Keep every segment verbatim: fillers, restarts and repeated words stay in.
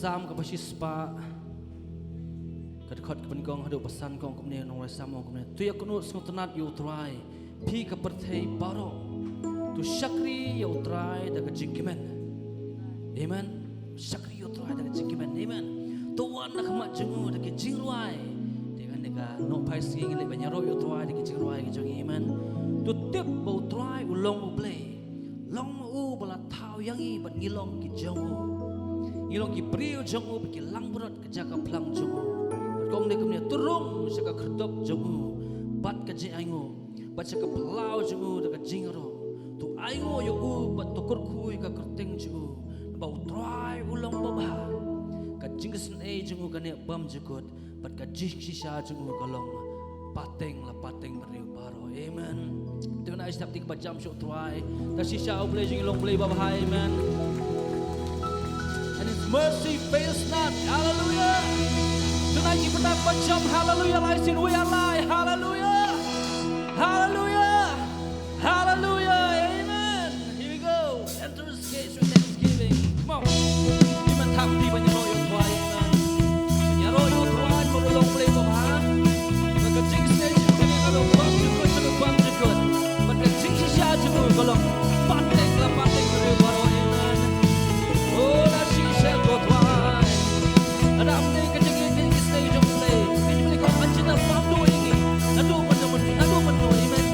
Salm kaba shispah, ka dkhot kaba nyngkong haduh ba san ka ong kumne, nongrwai Salm ong kumne: To ïakynduh sngewtynnad ïa U Trai, phi ka pyrthei baroh. To shakri ïa U Trai da ka jingkmen. Amen. Shakri ïa U Trai da ka jingkmen. Amen. To wan na khmat jong u da ka jingrwai. Te kane ka nohphai sngi ngi leh ban ïaroh ïa U Trai da ka jingrwai ka jong ngi. Amen. To tip ba U Trai u long U Blei. Long ma u ba la thaw ïa ngi bad ngi long ki jong u. Ngi long ki briew jong u bad ki langbrot ka jaka phlang jong u. Bad ka ong kumne: To rung sha ka khyrdop jong u bad ka jingainguh, bad sha ka phyllaw jong u da ka jingïaroh. To ainguh ïa u bad to kyrkhu ïa ka kyrteng jong u. Naba U Trai u long babha. Ka jingisynei jong u ka neh bymjukut, bad ka jingshisha jong u ka long pateng la pateng briew baroh. Amen. Te ngi ai step tik ba jam sha U Trai. Ka shisha U Blei jong ngi long Blei babha. Amen. And his mercy fails not. Hallelujah. Tonight ki patak ba jam hallelujah lai sien wei lai. Hallelujah. Hallelujah. Hallelujah. Amen. Here we go. Enter his gates with thanksgiving. Come on. Amen. Thap kti ban ïaroh ïa U Trai. Amen. Ban ïaroh ïa U Trai, ba u long Blei babha. Ba ka jingsneng jong u ka long bymjukut, ka long bymjukut. Ba ka jingshisha jong u ka long pateng la pateng briew baroh. Amen. Oh, la shisha ko Trai. Lada ym dei ka jingïeit ka jingsneng jong U Blei, ka jingïeit ka jong U Blei kam don ïa ngi. Naduh mynno, naduh mynno, amen.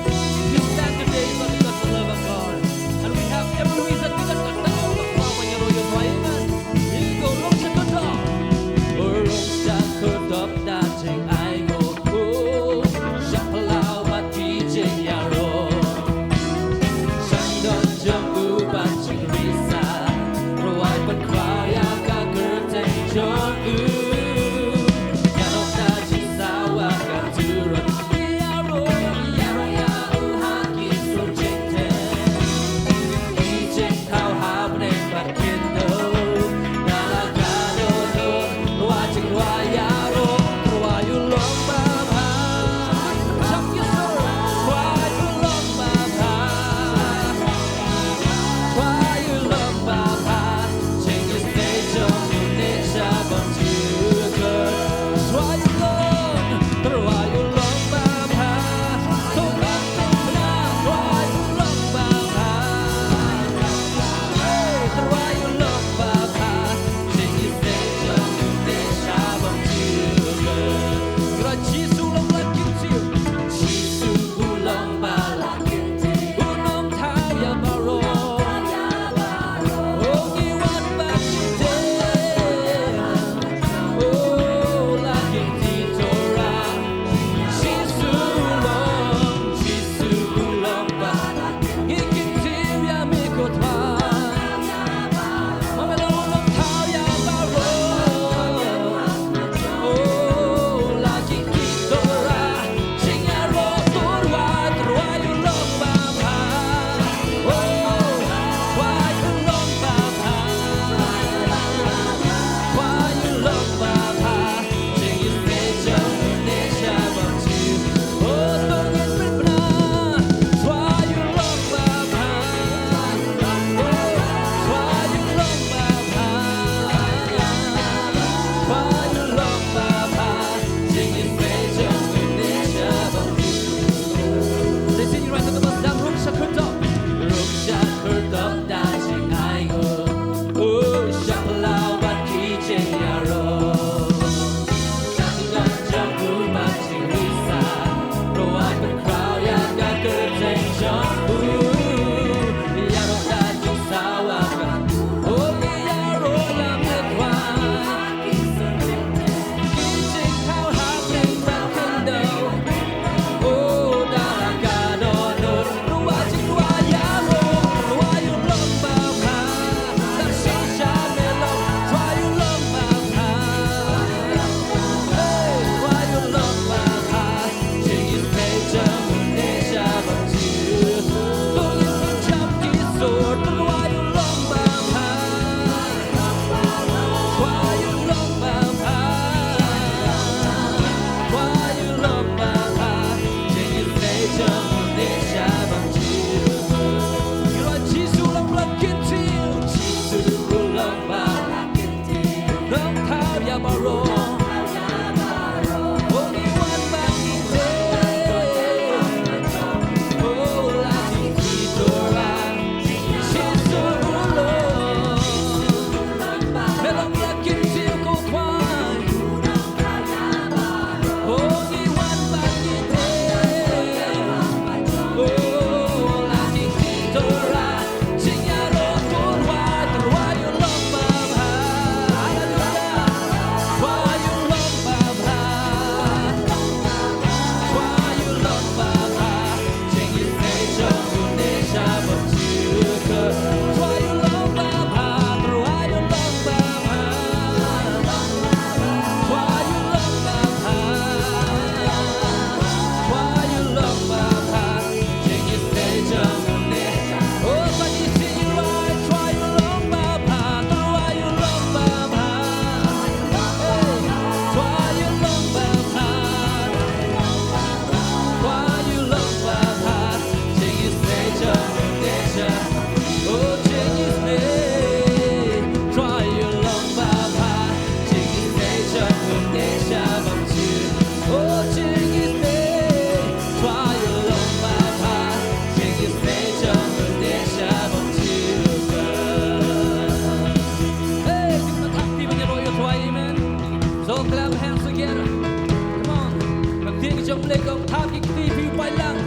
Lei kong thap ki kti phi u pailang.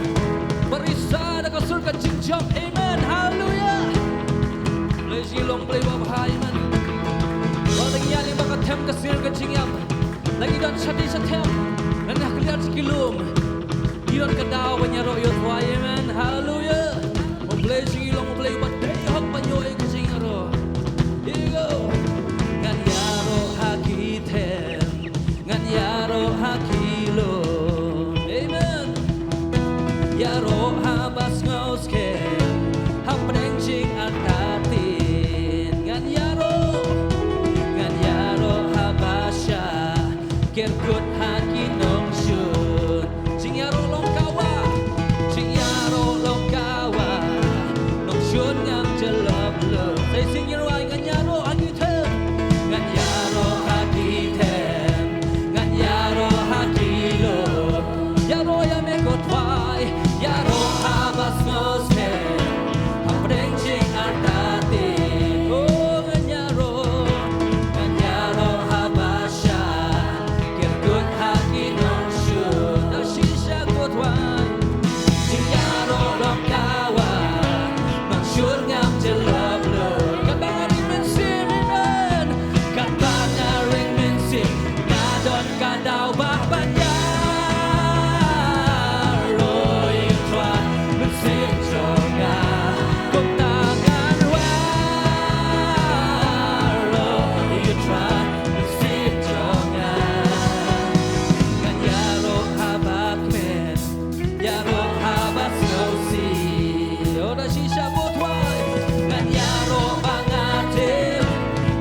Barisa da ka sur ka jingjop. Amen. Hallelujah. Blei jong ngi long Blei babha. Amen. Ba dang ïa lei ba ka them ka sir ka jingïap. La ngi don shati shathem. Ngan ïa clear ki lum. Ngi don ka daw ban ïaroh ïa u Trai. Amen. Hallelujah. U Blei jong ngi long u Blei uba dei hok ban ïoh ïa ka jingïaroh. Here we go. Ngan ïaroh ha ki them. Ngan ïaroh ha ki lum. Amen. Ïaroh haba sngewskhem hapdeng jingartatien. Ngan ïaroh, ngan ïaroh haba shah kyrkut ha ki nongshun. Jingïaroh long kawei, jingïaroh long kawei. Nongshun ngam jyllop lut. Sa shisien ngi rwai. Ngan ïaroh ha ki them, ngan ïaroh ha ki them, ngan ïaroh ha ki lum. Ïaroh ïa me ko Trai, ïaroh haba sngewskhem hapdeng jingartatien. Oh, ngan ïaroh, ngan ïaroh haba shah kyrkut ha ki nongshun. Da shisha ko Trai. Jingïaroh long kawei, nongshun ngam jyllop lut. Katba nga ring mynsiem, amen. Katba nga ring mynsiem, nga don ka daw bah ban ïaroh ïa u Trai. Mynsiem jong nga, kumta ngan ïaroh ïa u Trai. Mynsiem jong nga, ngan ïaroh haba kmen. Ïaroh haba sngewsih. Oh, da shisha ko Trai. Ngan ïaroh ba nga tip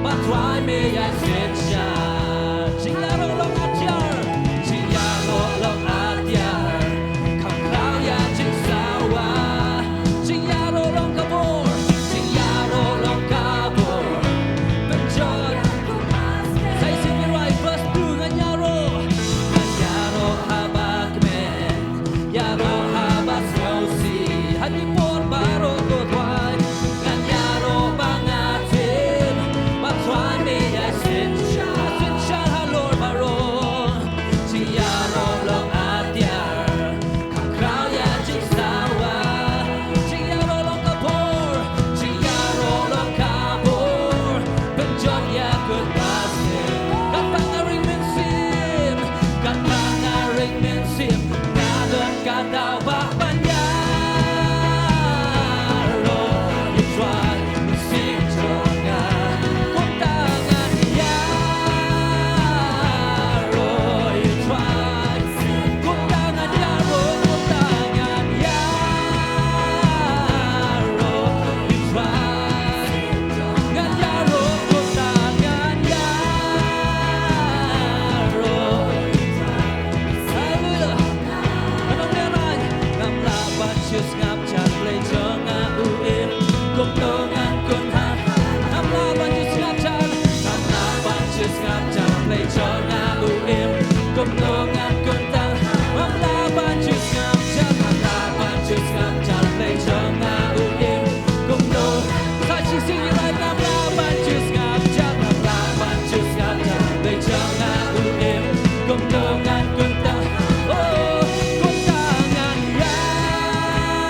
ba Trai me ïai synshar. Jingïaroh long atiar. Jingïaroh long atiar. Kham khraw ïa jingsawa. Jingïaroh long ka bor. Jingïaroh long ka bor. Pynjot. Sa shisien ngi rwai verse two. Ngan ïaroh. Ngan ïaroh haba kmen. Ïaroh haba sngewsih. Ha ki por baroh ko Trai. Ngan ïaroh ba nga tip ba Trai me ïai synshar. Synshar halor baroh. Jingïaroh long atiar. Kham khraw ïa jingsawa. Jingïaroh long ka bor. Jingïaroh long ka bor. Pynjot ïa kut ba sngewsih. Katba nga ring mynsiem. Katba nga ring mynsiem. Nga don ka daw bah ban ïaroh ïa u Trai. Mynsiem jong nga. Kumta ngan ïaroh ïa u Trai. Kumta ngan ïaroh, kumta ngan ïaroh ïa u Trai. Ngan ïaroh, kumta ngan ïaroh ïa u Trai. Haleluia. Ngam lah ban shu sngap jan Blei jong nga u im. Kumno ngan kynthah. Ngam lah ban shu sngap jan. Ngam lah ban shu sngap jan Blei jong nga u im. Kumno ngan kynthah. Ngam lah ban shu sngap jan. Ngam lah ban shu sngap jan Blei jong nga u im. Kumno. Sa shisien ngi rwai. Ngam lah ban shu sngap jan. Ngam lah ban shu sngap jan Blei jong nga u im. Kumno ngan kynthah. Oh, kumta ngan ïaroh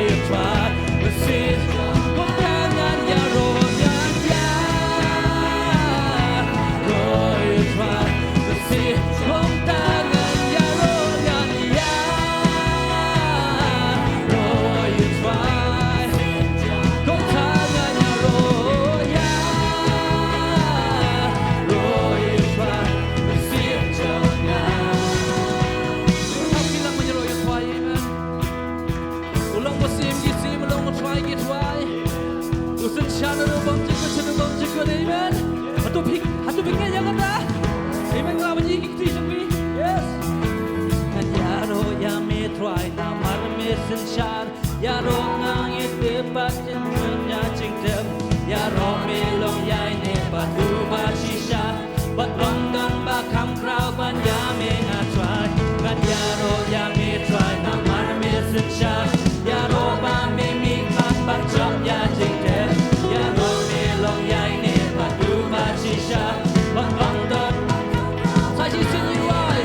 ïa u Trai. Mynsiem. Kumta ngan ïaroh, ngan ïaroh ïa u Trai. Mynsiem. Kumta ngan ïaroh, ngan ïaroh ïa u Trai. Kumta ngan ïaroh, ïaroh ïa u Trai. Mynsiem jong nga. Amen. U long Mynsiem ki siem, u long u Trai ki trai. U synshar na u bymjukut sha u bymjukut, amen. Hato phi, hato phi ngeit ïa kata? Amen, nga ban ïa ki kti jong phi. Yes. Ngan ïaroh ïa me Trai namar me synshar. Ïaroh nga ngeit te pat jingmut ïa jingtep. Ïaroh me long ïaineh bad uba shisha. Bad ong don ba kham khraw ban ïa me nga Trai. Ngan ïaroh ïa me Trai namar me synshar. Ïaroh ba me mih khmat bad jop ïa jingtep. Ïaroh me long ïaineh bad uba shisha. Bad ong don. Sa shisien ngi rwai.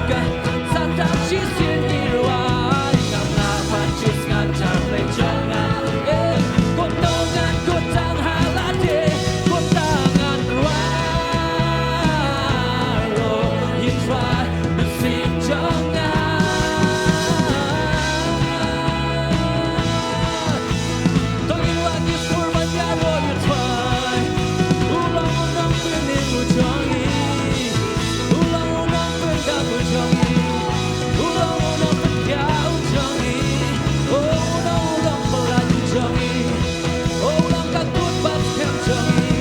Sa tang shisien ngi rwai, kam lah ban shu sngap ïa ka jingim jong nga. Eh, kumno ngan kut tang ha lade, kumta ngan rwai ruh ïa u Trai mynsiem jong nga. To ngin wad ki sur ban ïaroh ïa u Trai. U long u nongpynim u jong ngi. U long u nongpyndap u jong ngi. U long u nongpynkhiah u jong ngi. U long u nongpyllait u jong ngi. U long ka kut ba skhem jong ngi.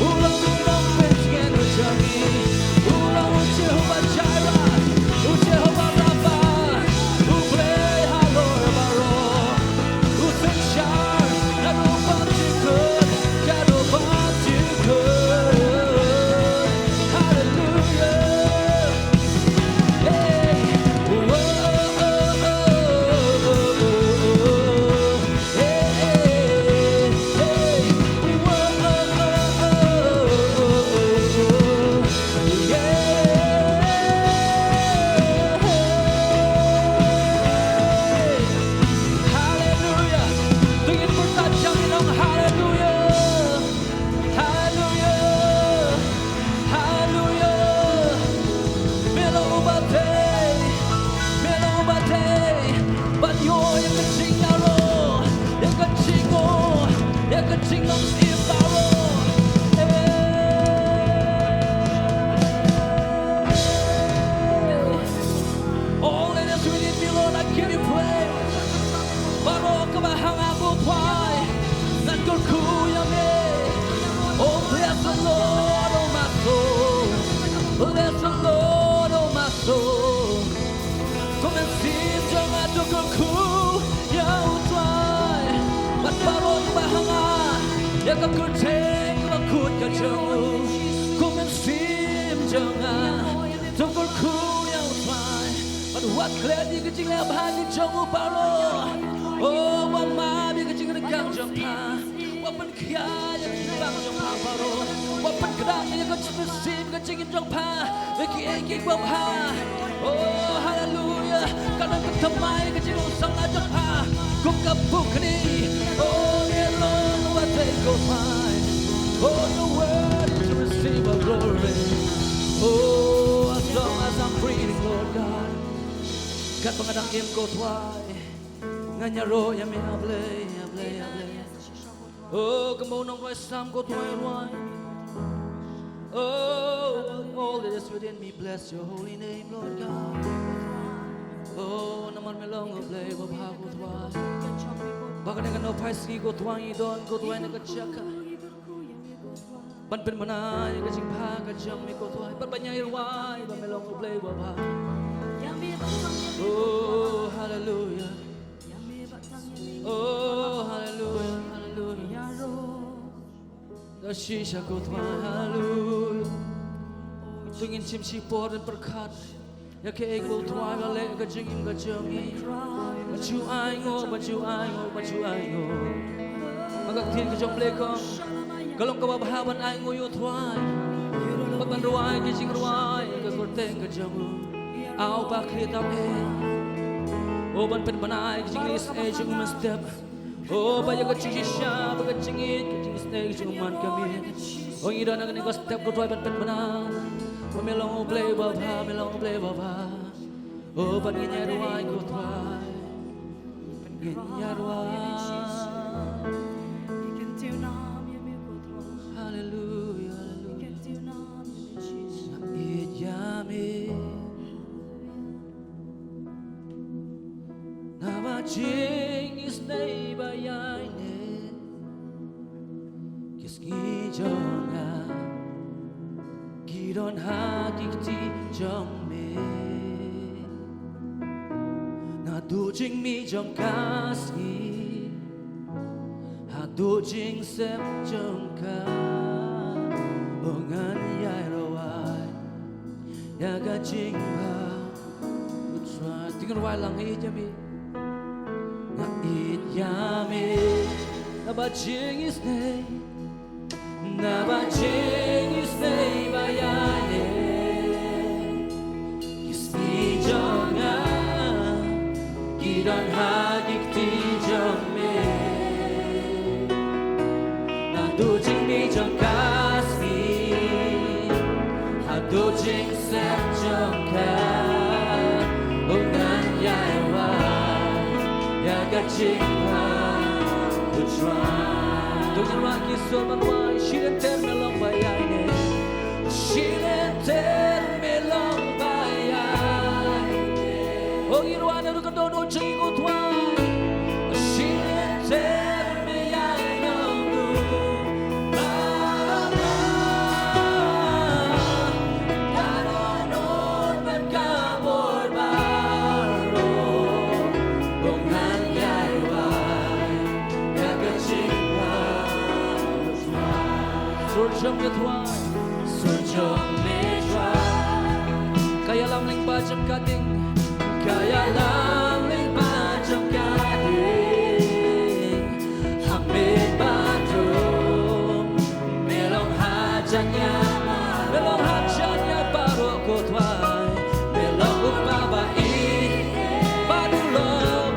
U long u nongpyntngen u jong ngi. U long u Jehovah Jireh, u Jehovah Rapha, u Blei halor baroh. U synshar, ka rukom jingkut, ka rukom jingkut. Haleluia. Hey. Oh, oh, oh. Hey, hey, hey. Oh, oh, oh, oh. Yeah. Haleluia. To ngin pyrta jam ngi ong haleluia. Haleluia. Haleluia. Me long uba dei. Me long uba dei ban ïoh ïa ka jingïaroh, ïa ka jingnguh, ïa ka jinglong im baroh. Eh. All that is within me, Lord, I give you praise. Baroh kaba ha nga, ko Trai, ngan kyrkhu ïa me. Oh, bless the Lord, oh my soul. Bless the Lord, oh my soul. Ko mynsiem jong nga, to kyrkhu ïa u Trai. Bad baroh kaba ha nga, ïa ka kyrteng kaba khuid ka jong u. Ko mynsiem jong nga, to kyrkhu ïa u Trai. Bad wat klet ïa ka jingleh bha ka jong u baroh. Oh, wat map ïa ka jingryngkang jong pha. Wat pynkhia ïa ka jingpang jong pha baroh. Wat pynkdang ïa ka jingmynsiem ka jingim jong pha ïa kiei kiei kiba bha. Oh, haleluia. Ka don ka thymmai ka jinglong samla jong pha kum ka pukni. Oh, ngi long uba dei, ko Trai. Oh, you're worthy to receive our glory. Oh, as long as I'm breathing, Lord God. Katba nga dang im, ko Trai, ngan ïaroh ïa me, A Blei, A Blei, A Blei. Oh, kumba u nongrwai Salm, ko Trai, u rwai. Oh, all that is within me, bless your holy name, Lord God. Oh, namar me long U Blei uba bha, ko Trai. Ba kane ka nohphai sngi, ko Trai, ngi don, ko Trai, na ka jaka ban pynbna ïa ka jingbha ka jong me, ko Trai, bad ban ïai rwai ba me long U Blei uba bha. Oh, haleluia. Oh, haleluia, haleluia. Da shisha, ko Trai, haleluia. To ngin shim shi por ban pyrkhat ïa kaei kaba u Trai u la leh ha ka jingim ka jong ngi. Ba shu ainguh, ba shu ainguh, ba shu ainguh. Ba ka ktien ka jong U Blei ka ong, ka long kaba bha ban ainguh ïa u Trai, bad ban rwai ki jingrwai ha ka kyrteng ka jong u. Aw, ba khlieh tam eh. Oh, ban pynbna ïa ka jingleh jong u mynstep. Oh, ba ïa ka jingshisha, ba ka jingïeit, ka jingisynei, ka jingmane ka miet. Oh, ngi don ha kane ka step, ko Trai, ban pynbna ba me long U Blei uba bha, me long U Blei uba bha. Oh, ban ngin ïa rwai, ko Trai. Ngin ïa rwai. Haleluia, haleluia. Nga ïeit ïa me. Naba jingisynei ba ïaineh, ki sngi jong nga ki don ha ki kti jong me. Naduh jingmih jong ka sngi haduh jingsep jong ka, oh, ngan ïai rwai ïa ka jingbha. Trai, to ngin rwai lang, nga ïeit ïa me. Nga ïeit ïa me. Naba jingisynei, naba jingisynei ba ïaineh, ki sngi To jingsem jong ka, u ngan ïai wai ïa ka jingpang u Trai. To ngin rwai ki sur ban wai, shi lynter me long ba ïai ne, shi lynter me long ba ïai ne. O ngin rwai na ruh ka dohnud jong ngi ko Trai. Shi lynter me ïai long u Baba. Ka dohnud bad ka bor baroh, u ngan ïai wai ïa ka jingpang u Trai. Sur jong me Trai. Sur jong me Trai. Ka ïalam lyngba jong ka ding. Ka ïalam lyngba jong ka ding. Ha me baroh. Me long hajan ïa, me long hajan ïa baroh ko Trai. Me long u Baba i, bad u long.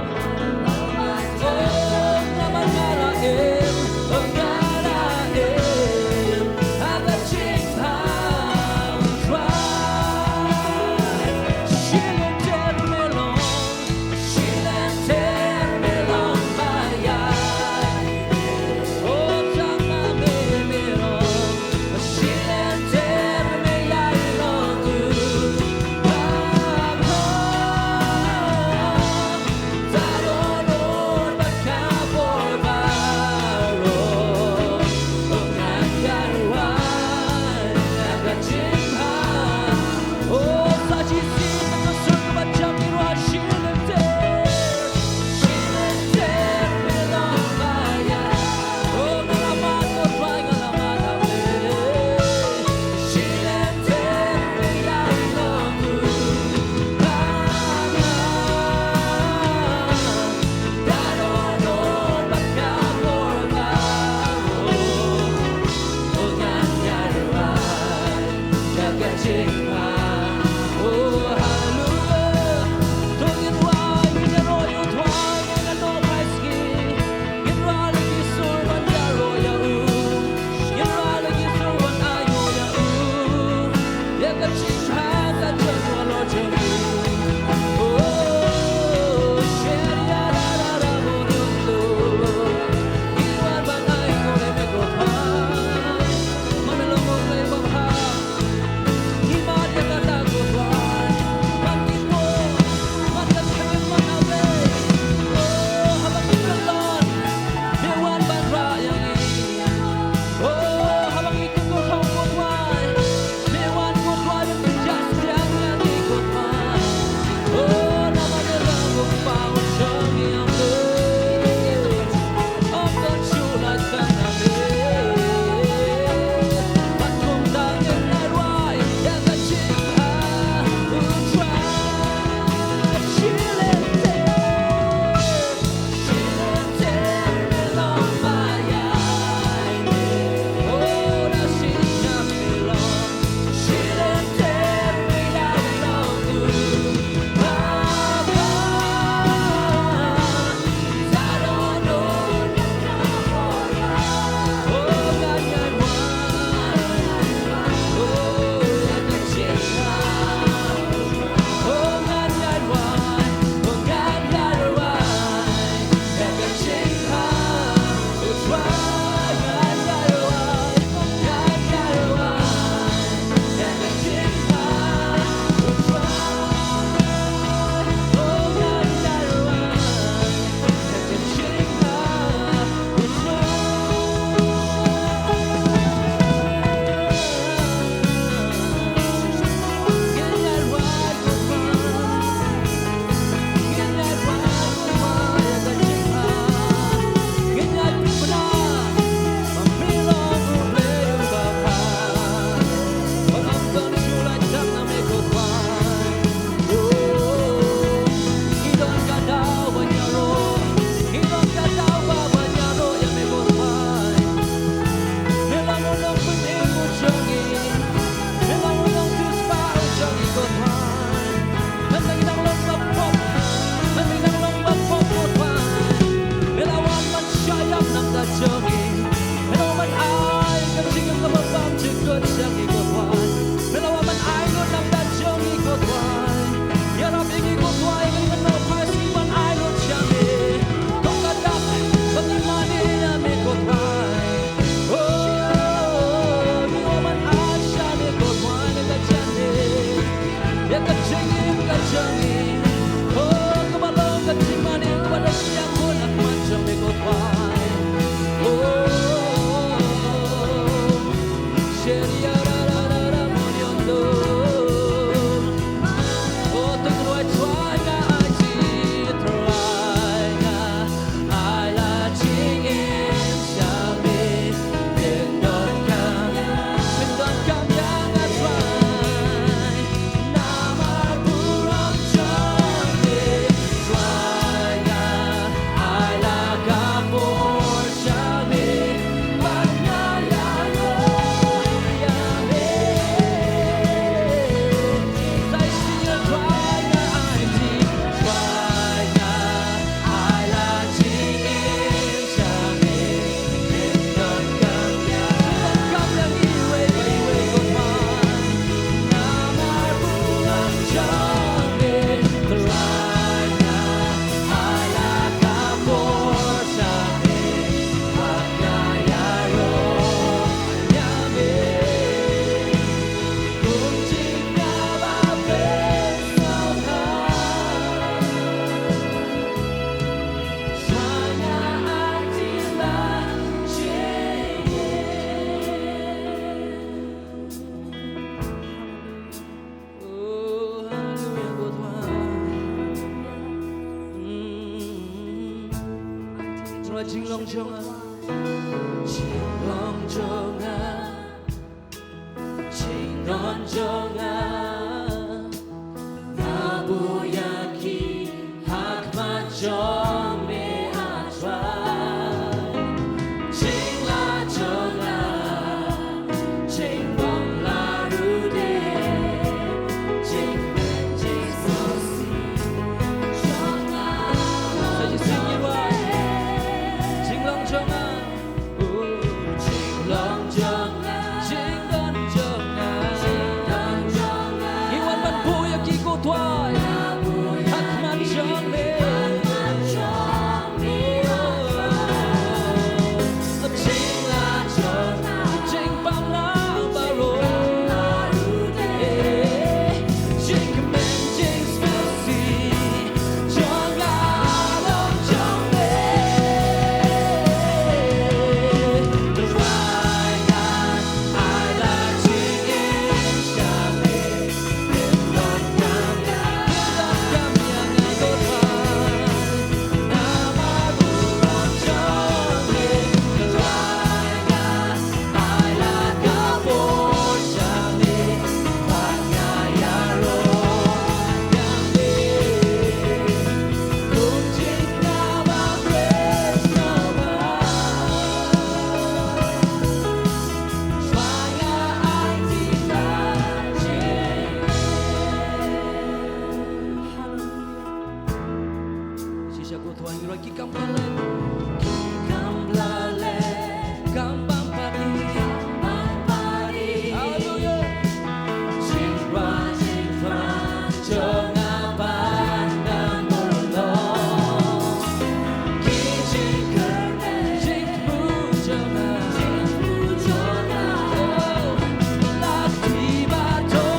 Jinglong jong nga, jinglong jong nga, jingdon jong nga, nga buh ïa ki ha khmat jong me, A Trai. Jinglong jong nga, jingbam la ruh de, jing, jing so si. Sa shisien ngi wan. Jinglong jong nga. Oh, jinglong jong nga. Jingdon jong nga. Jingdon jong nga. Ngi wan ban buh ïa ki, ko Trai. Ha khmat jong me. Shisha ko Trai, ngi rwai ki kam ba leh. Ki kam ba leh. Kam bam pari. Kam bam pari. Hallelujah. Jingwan, jingwan jong nga ban dang long. Ki jingkyrmen, jingthmu jong nga. Jingthmu jong nga. Oh, la ki ba don.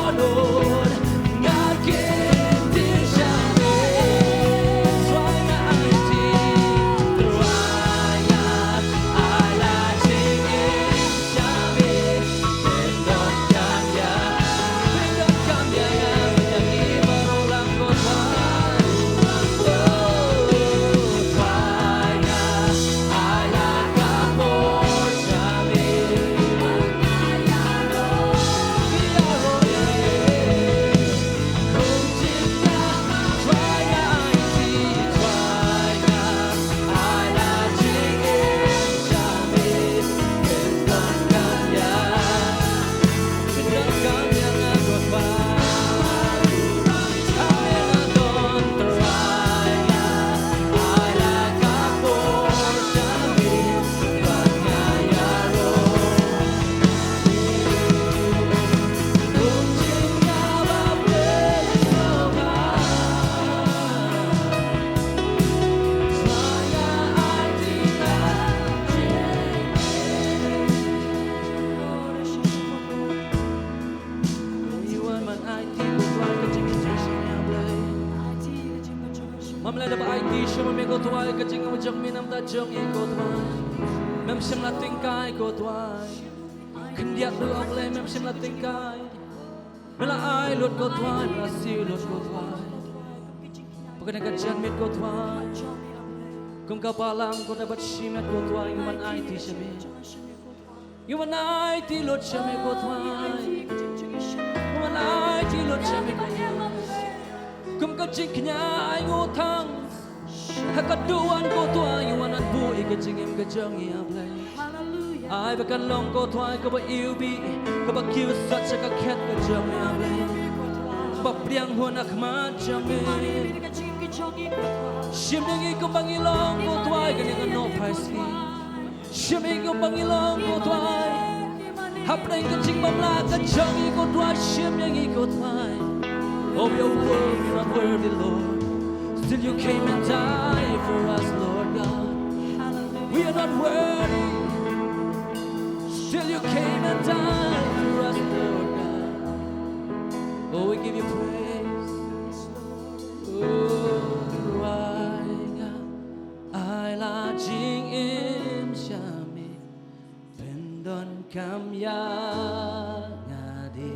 Mam lah da ba aiti sha me ko Trai ka jingim jong me namar jong ngi ko Trai. Mem shym la tyngkai ko Trai. Khyndiat ruh A Blei mem shym la tyngkai. Me la ai lut ko Trai, me la siew lut ko Trai. Pyrkhat ka janmiet ko Trai. Kum ka balang ko da bad shimet ko Trai, ngi wan aiti sha me. Ngi wan aiti lut sha me ko Trai. Ngi wan aiti lut sha me ko Trai. Kum ka jingkñia ai nguh tang. Ha ka duwan ko Trai, ngi wan buh ïa ka jingim ka jong ngi A Blei. Ai ba kan long ko Trai kaba iwbih, kaba kiew sat sha ka khet ka jong me A Blei. Ba pdiang hun ha khmat jong me. Shim ïa ngi kumba ngi long ko Trai kane ka nohphai sngi. Shim ïa ngi kumba ngi long ko Trai. Hapdeng ka jingbymlah ka jong ngi ko Trai, shim ïa ngi ko Trai. Oh, we are worthy, not worthy, Lord. Still you came and died for us, Lord God. We are not worthy. Still you came and died for us, Lord God. Oh, we give you praise. Oh, Trai nga, ai la jingim sha me. Pyndonkam ïa nga de.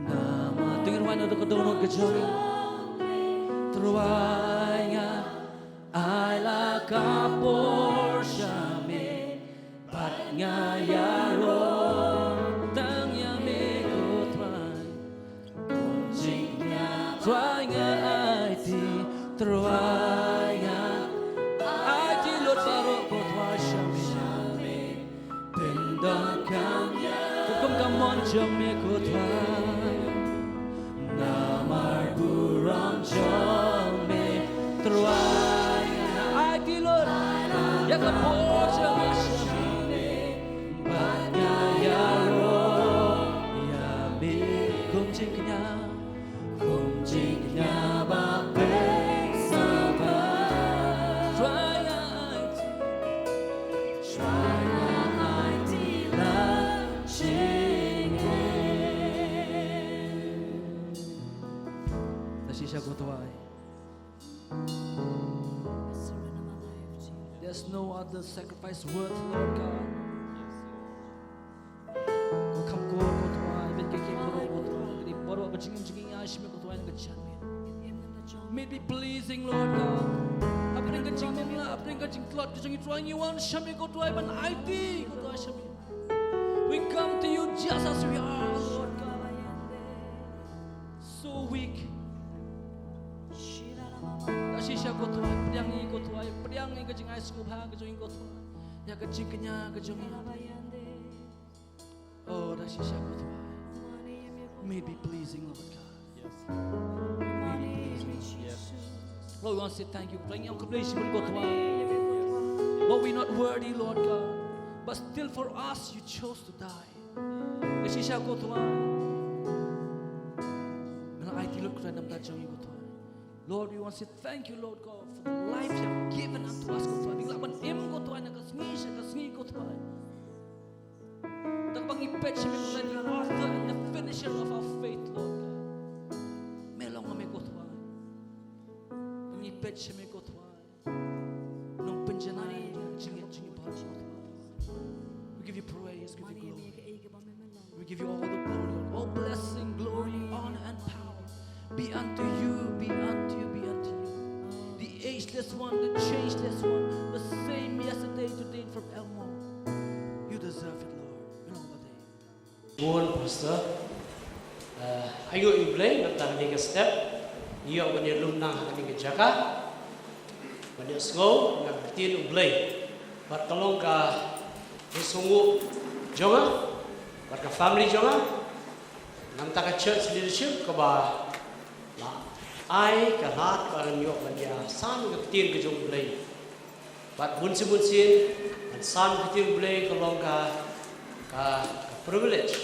Namar to ngin wan na ka dohnud ka jong ngi. Trai nga. Ai la ka por sha me, bad nga ïaroh tang ïa me ko Trai. Kum jingkñia Trai nga aiti, Trai nga aiti lut baroh ko Trai sha me. Pyndonkam ïa ka kum ka mon jong me ko Trai. Namar burom jong me Trai. Aiti lut ïa ka por jong me sha me. Bad nga ïaroh ïa me kum jingkñia. Kum jingkñia ba pynsawa. Trai nga aiti. Trai nga aiti la jingim. Da shisha ko Trai. There's no other sacrifice worth, Lord God. Ko kham ko, ko Trai, bad ka ïing baroh ko Trai, ka dei baroh ka jingim jingïaishah me ko Trai na ka jingim. May it be pleasing, Lord God. Hapdeng ka jingmong la, hapdeng ka jingtlot ka jong ngi Trai, ngi wan sha me ko Trai ban aiti ko Trai sha me. We come to you just as we are, Lord God. So weak. Da shisha ko Trai, pdiang ngi ko Trai, pdiang ngi ka jingai sngewbha ka jong ngi ko Trai. Ïa ka jingkñia ka jong ngi. Oh, da shisha ko Trai. May it be pleasing, Lord God. Yes. May it be pleasing. Yes. Lord, we want to say thank you. Trai ngi ong khublei shibun ko Trai. Lord, we're not worthy, Lord God. But still for us, you chose to die. Da shisha ko Trai. Me la aiti lut ko Trai na ka bynta jong ngi ko Trai. Lord, we want to say thank you, Lord God, for the life you have given unto us ko Trai. Ngi lah ban im ko Trai na ka sngi sha ka sngi ko Trai. Da kaba ngi peit sha me ko Trai, the author and the finisher of our faith, Lord God. Me long ma me ko Trai. Ngi peit sha me ko Trai. Nongpynjanai jong ngi, jong ngi baroh. We give you praise, give you glory. We give you all the glory, Lord. All blessing, glory, honor, and power be unto you, be unto you, be unto you. The ageless one, the changeless one, the same yesterday, today, and forevermore. You deserve it, Lord. Bun, Pastor. Uh, ayu i Blei, na tang ni ka step. Ïoh ban ïalum nang ha kane ka jaka. Ban ïohsngew na ka ktien u Blei. Bad ka long ka jingsngewnguh jong nga bad ka family jong nga. Namar ka church leadership kaba la ai ka lad ba ngan ïoh ban ïa sam ka ktien ka jong u Blei. Bad bun sien bun sien, ban sam ka ktien Blei ka long ka, ka, ka privilege.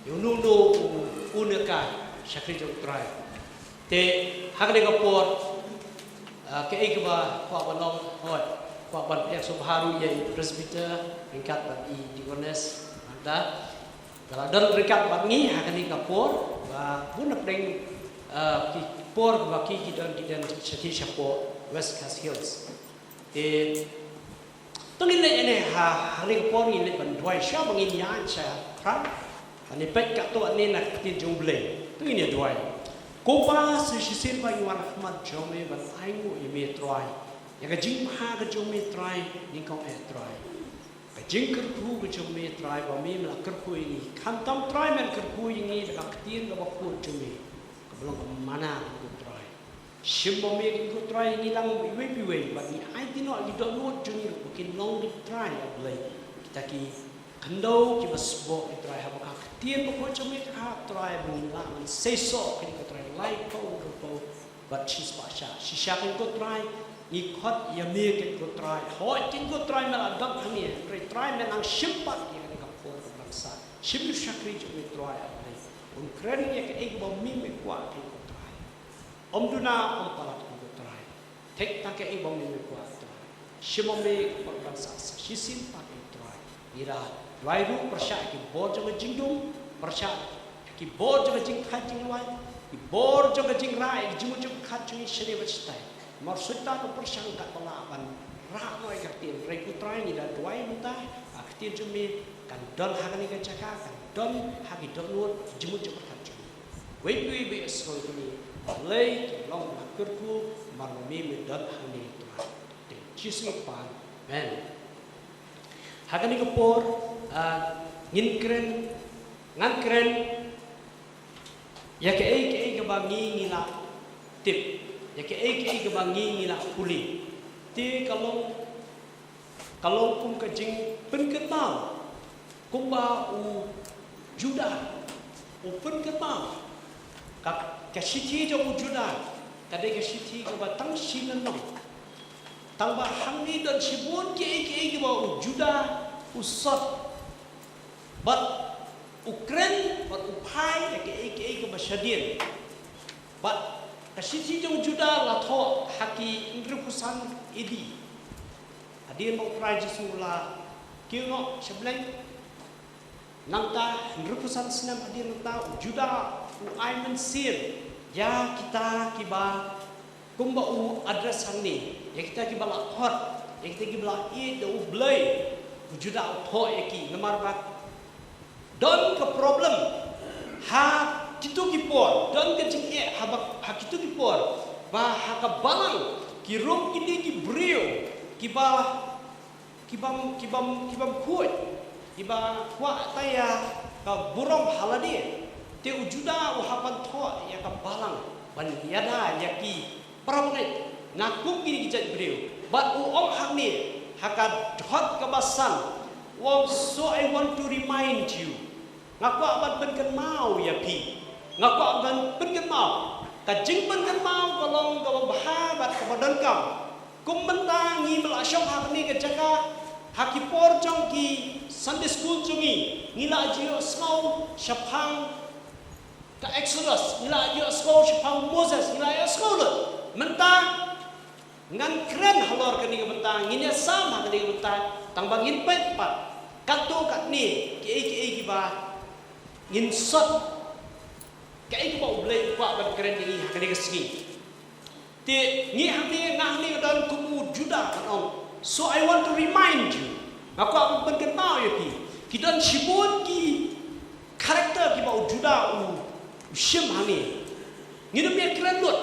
Ïa uno uno u, u ne ka shakri jong u Trai. Te, ha kane ka por, ah, kaei kaba kwah ban ong, hooid, kwah ban pdiang sngewbha ruh ïa i presbyter, ryngkat bad i deaconess, nangta. Ka la don ryngkat bad ngi ha kane ka por, ba bun na pdeng, ah, ki por ba ki, ki don, ki don shakhmat shapoh West Khasi Hills. Te, to ngin leit ïa ne ha, ha kane ka por ngin leit ban duwai sha ba ngin ïaid sha thrang. Ngin peit katto katne na ka ktien jong u Blei. To ngin ïa duwai. Ko Pa, sa shisien ba ngi wan ha khmat jong me ban ainguh ïa me Trai. Ïa ka jingbha ka jong me Trai, nyngkong eh Trai. Ka jingkyrkhu ka jong me Trai, ba me me la kyrkhu ïa ngi. Khamtam Trai men kyrkhu ïa ngi da ka ktien kaba khuid jong me. Kaba long ka manna ko Trai. Shim ma me ko Trai ngi lang iwei pa iwei, bad ngi aiti noh ki dohnud jong ngi ruh ba kin long ki trai, A Blei. Kita ki khyndew kiba sboh ko Trai, haba ka ktien bakhuid jong me ka hap Trai ba ngin lah ban seisoh ko Trai laiphew hynriewphew bad shispah shah. Shisha ko Trai ngi khot ïa me ko Trai. Hooid ko Trai me la dap hangne, hynrei Trai me nang shim pat ïa kane ka por kaba dang sah. Shim ïa u shakri jong me Trai, A Blei. Un kren ïa kaei kaba me me kwah ko Trai. Ym duna ym palat ko Trai. Thik tang kaei ba me me kwah Trai. Shim ma me ka por ban sah shisien pat ko Trai. Ngi la duwai ruh pyrshah ki bor jong ka jingdum, pyrshah ki bor jong ka jingkhait jinglait, ki bor jong ka jingrah ïa ki jingmut jingpyrkhat jong ngi shane bad shatai. Namar Soitan u pyrshang katba lah ban rah noh ïa ka ktien. Hynrei ko Trai ngi la duwai mynta, ha ka ktien jong me kan don ha kane ka jaka, kan don ha ki dohnud, ki jingmut jingpyrkhat jong ngi. Wei phi wei ba ïohsngew ïa kine, lei ki long ba kyrkhu, namar ba me me don hangne, Trai. Te Jisu ngi pan. Amen. Ha kane ka por, ah, ngin kren, ngan kren ïa kaei kaei kaba ngi ngi la tip, ïa kaei kaei kaba ngi ngi la pule. Te ka long, ka long kum ka jingpynkynmaw kumba u Judah u pynkyndit. Ka, ka shithi jong u Judah ka dei ka shithi kaba tang shi lynnong. Tang ba hangne don shibun kiei kiei kiba u Judah u sot. Bad u kren, bad u phai ïa kiei kiei kiba shadien. Bad ka shithi jong u Judah la thoh ha ki hynriewphew san A D. Hadien ba u Trai Jisu u la kiew noh sha bneng. Nangta hynriewphew san snem hadien nangta u Judah u ai mynsiem ïa kita kiba, kumba u address hangne, ïa kita kiba la khot, ïa kita kiba la ïeit da u Blei. U Judah u thoh ïa ki, namar ba don ka problem ha kito ki por, don ka jingeh ha ba, ha kito ki por, ba ha ka balang ki rung kine ki briew kiba, kibym, kibym, kibym khuid, kiba kwah tang ïa ka burom ha lade. Te u Judah u hap ban thoh ïa ka balang ban ïada ïa ki para bangeit na kum kine ki jait briew. Bad u ong hangne ha ka dkhot kaba san, u ong, "So I want to remind you." Nga kwah ban pynkynmaw ïa phi. Nga kwah ban pynkynmaw. Ka jingpynkynmaw ka long kaba bha bad kaba donkam. Kum mynta ngi ba la shong ha kane ka jaka, ha ki por jong ki Sunday school jong ngi, ngi la ju ïohsngew shaphang ka Exodus, ngi la ju ïohsngew shaphang Moses, ngi la ïohsngew lut. Mynta ngan kren halor kane ka bynta, ngin ïasam ha kane ka bynta, tang ba ngin peit pat katto katne kiei kiei kiba ngin sot, kaei kaba U Blei u kwah ban kren ïa ngi ha kane ka sngi. Te ngi hangne, nga hangne nga don kum u Judah, ngan ong, "So I want to remind you." Nga kwah ban pynkynmaw ïa phi. Ki don shibun ki character kiba u Judah u, u shim hangne. Ngin ym ïa kren lut.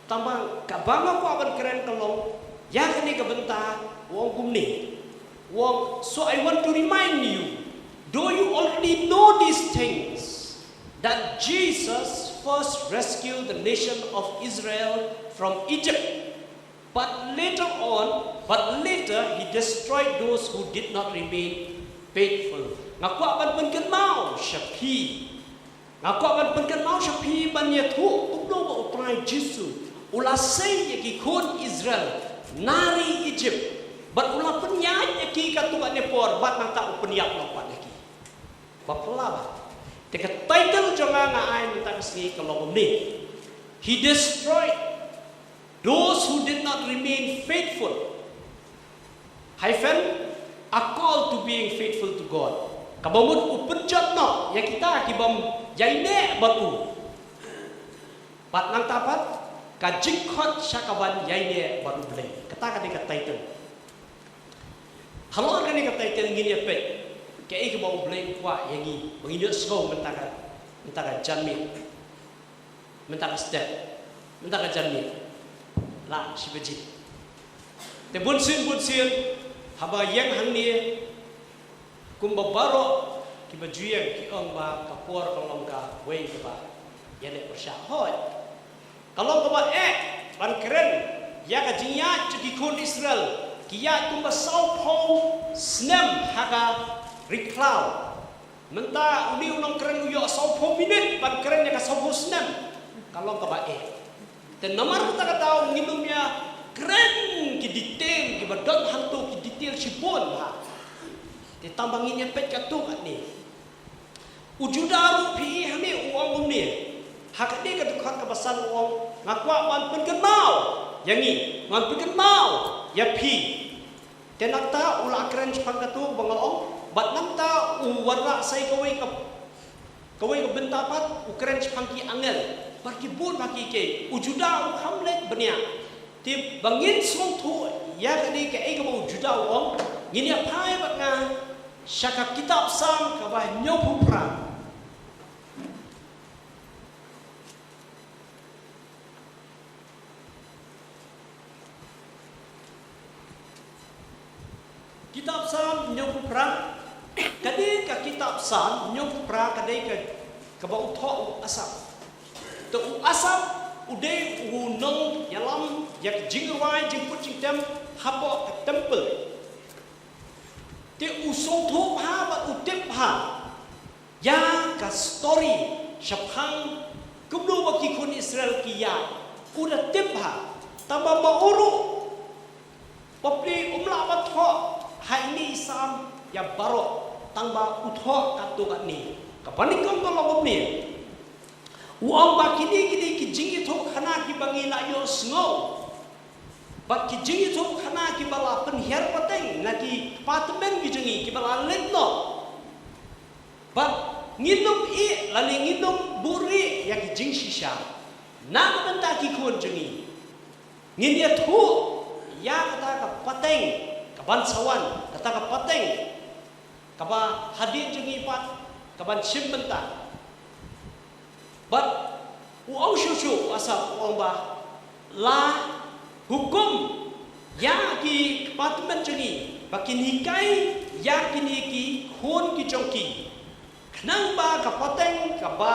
Tang ba kaba nga kwah ban kren ka long ïa kane ka bynta, u ong kumne. U ong, "So I want to remind you, though you already know these things, that Jesus first rescued the nation of Israel from Egypt, but later on, but later he destroyed those who did not remain faithful." Nga kwah ban pynkynmaw sha phi. Nga kwah ban pynkynmaw sha phi ban ïathuh kumno ba U Trai Jisu u la sei ïa ki khun Israel na ri Egypt, bad u la pynïaid ïa ki katto katne por, bad nangta u pynïap noh pat ïa ki. Ba pla ba. Te ka title jong nga nga ai mynta ka sngi ka long kumne. He destroyed those who did not remain faithful, hyphen, are called to being faithful to God. Kaba mut u pynjot noh ïa kita kibym ïaineh bad u. Bad nangta pat ka jingkhot sha kaban ïaineh bad U Blei. Kata ka dei ka title. Halor kane ka title ngin ïa peit kaei kaba U Blei u kwah ïa ngi ba ngin ïohsngew mynta ka, mynta ka janmiet. Mynta ka step, mynta ka janmiet la shi baje. Te bunsien bunsien haba ïeng hangne, kumba baroh kiba ju ïeng ki ong ba ka por ka long kawei kaba ïaleh pyrshah. Hooid, ka long kaba eh ban kren ïa ka jingïaid jong ki khun Israel, ki ïaid kumba sawphew snem ha ka ri khlaw. Mynta une u nongkren u ïoh sawphew minit ban kren ïa ka sawphew snem. Ka long kaba eh. Te namar kata ka daw ngin ym ïa kren ki detail kiba don hangto, ki detail shibun ha. Te tang ba ngin ïa peit katto katne. U Judah ruh phi i hangne u ong kumne. Ha kane ka dkhot kaba san u ong, nga kwah ban pynkynmaw ïa ngi, ngan pynkynmaw ïa phi. Te nangta u la kren shaphang katto ba nga ong, bad nangta u wanrah sa ïa kawei ka, kawei ka bynta pat, u kren shaphang ki angel bad ki bun bha kiei kiei. U Judah u kham leit bniah. Te ba ngin sngewthuh ïa kane kaei kaba u Judah u ong, ngin ïa phai bad nga sha ka kitab Salm kaba hynñiewphew phra. Kitab Salm hynñiewphew phra. Ka dei ka kitab Salm hynñiewphew phra ka dei ka, kaba u thoh u Asaph. Te u Asaph u dei u nongïalam ïa ka jingrwai jingput jingtem hapoh ka temple. Te u sngewthuh bha bad u tip bha ïa ka story shaphang kumno ba ki khun Israel ki ïaid. U da tip bha, tangba ma u ruh bapli um lah ban thoh ha ine i Salm ïa baroh, tangba u thoh katto katne. Kaba nyngkong ka long kumne. U ong ba kine kine ki jingïathuhkhana kiba ngi la ïohsngew, bad ki jingïathuhkhana kiba la pynhiar pateng na ki kpa tymmen ki jong ngi kiba la leit noh. Bad ngin ym ïeh lane ngin ym buhrieh ïa ki jingshisha na ka bynta ki khun jong ngi. Ngin ïathuh ïa kata ka pateng kaban sa wan, kata ka pateng kaba hadien jong ngi pat kaban shim bynta. Bad u ong shuh shuh u Asaph u ong ba la hukum ïa ki kpa tymmen jong ngi ba kin hikai ïa kine ki khun ki jong ki, khnang ba ka pateng kaba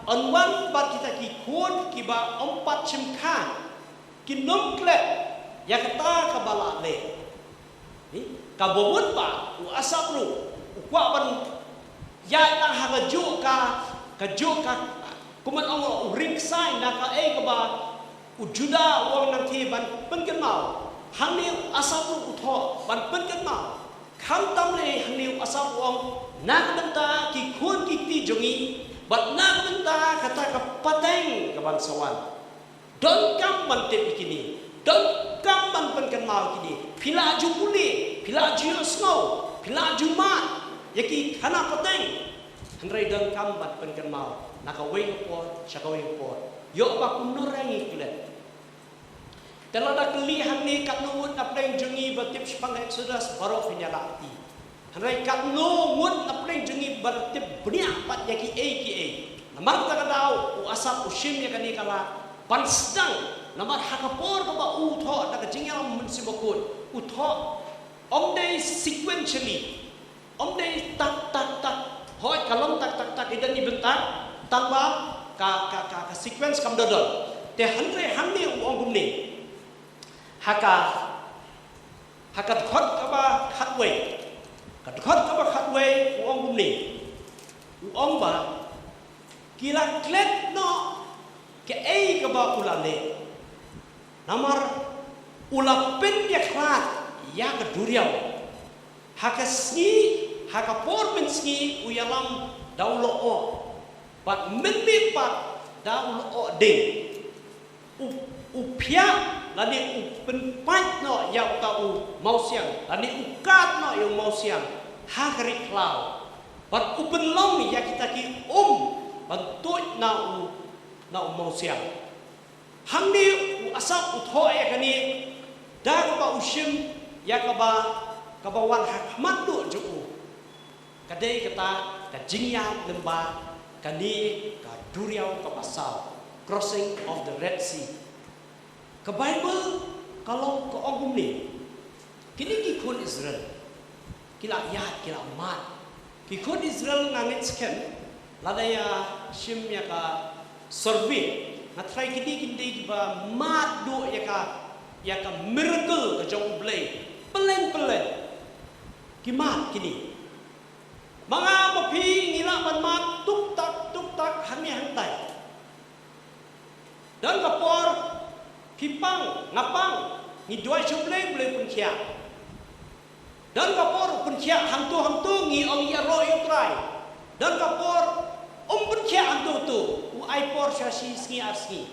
yn wan bad kita ki khun kiba ym pat shim khah kin ym klet ïa kata kaba la leh. Ni, kaba mut ba u Asaph ruh u kwah ban ïaid lang ha kajuh ka, kajuh ka, kumno ong, u ring ksai na kaei kaba u Judah u ong nangta ban pynkynmaw. Hangne u Asaph ruh u thoh ban pynkynmaw. Khamtam lei hangne u Asaph u ong na ka bynta ki khun ki kti jong ngi bad na ka bynta kata ka pateng kaban sa wan. Donkam ban tip ïa kine. Donkam ban pynkynmaw ïa kine. Phi la ju pule, phi la ju ïohsngew, phi la ju mad ïa ki khana pateng. Hynrei donkam ban pynkynmaw na kawei ka por sha kawei ka por. Ïoh ba kumno re ngi klet. Te lada kylli hangne katno ngut na pdeng jong ngi ba tip shaphang Exodus, baroh phin ïalap ïa ki. Hynrei katno ngut na pdeng jong ngi ba tip bniah pat ïa kiei kiei. Namar kata ka daw u Asaph u shim ïa kane ka lad ban sdang, namar ha ka por kaba u thoh da ka jingïalam Mynsiem Bakhuid, u thoh ym dei sequentially, ym dei tak tak tak, hooid ka long tak tak tak, i don i bynta, tangba ka, ka, ka, ka sequence kam da don. Te hynrei hangne u ong kumne. Ha ka, ha ka dkhot kaba khatwei. Ka dkhot kaba khatwei u ong kumne. U ong ba ki la klet noh kaei kaba u la leh. Namar u la pynïakhlad ïa ka duriaw. Ha ka sngi, ha ka por mynsngi u ïalam da u lyoh. Bad mynmiet pat da u lyoh ding. U, u phiah lane u pynpait noh ïa uta u mawsiang, lane u kad noh ïa u mawsiang ha ka ri khlaw. Bad u pynlong ïa kita ki um ban tuid na u, na u mawsiang. Hangne u Asaph u thoh ïa kane da kaba u shim ïa kaba, kaba wan ha khmat duh jong u. Ka dei kata ka jingïaid lyngba kane ka duriaw kaba saw, crossing of the Red Sea. Ka Baibl ka long ka ong kumne. Kine ki khun Israel ki la ïaid, ki la mad. Ki khun Israel nga ngeit skhem lada ïa shim ïa ka survey, nga tharai kine ki dei kiba mad duh ïa ka, ïa ka miracle ka jong U Blei. Pyllein pyllein ki mad kine. Ma nga ma phi ngi lah ban mad tuk tak tuk tak hangne hangtai. Don ka por phi pang, nga pang, ngi duwai sha U Blei, U Blei u pynkhiah. Don ka por u pynkhiah hangto hangto, ngi ong ïaroh ïa U Trai. Don ka por um pynkhiah hangto hangto, u ai por sha shi sngi ar sngi.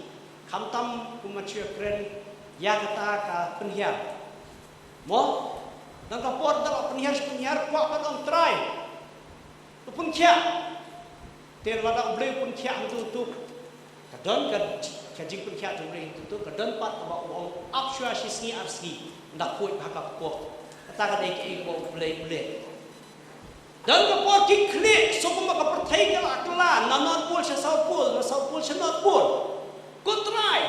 Khamtam kumba shu kren ïa kata ka pynhiar. Mo, don ka por da la pynhiar shi pynhiar, kwah ban ong Trai, to pynkhiah. Te lada U Blei u pynkhiah hangto hangto, ka don ka, ka jingpynkhiah jong U Blei hangto hangto. Ka don pat kaba u ong ap shuwa shi sngi ar sngi, ynda khuid ha ka kpoh. Kata ka dei kaei kaba U Blei u leh. Don ka por ki khlieh, sngewbha ka pyrthei ka la kylla na North Pole sha South Pole, na South Pole sha North Pole. Ko Trai,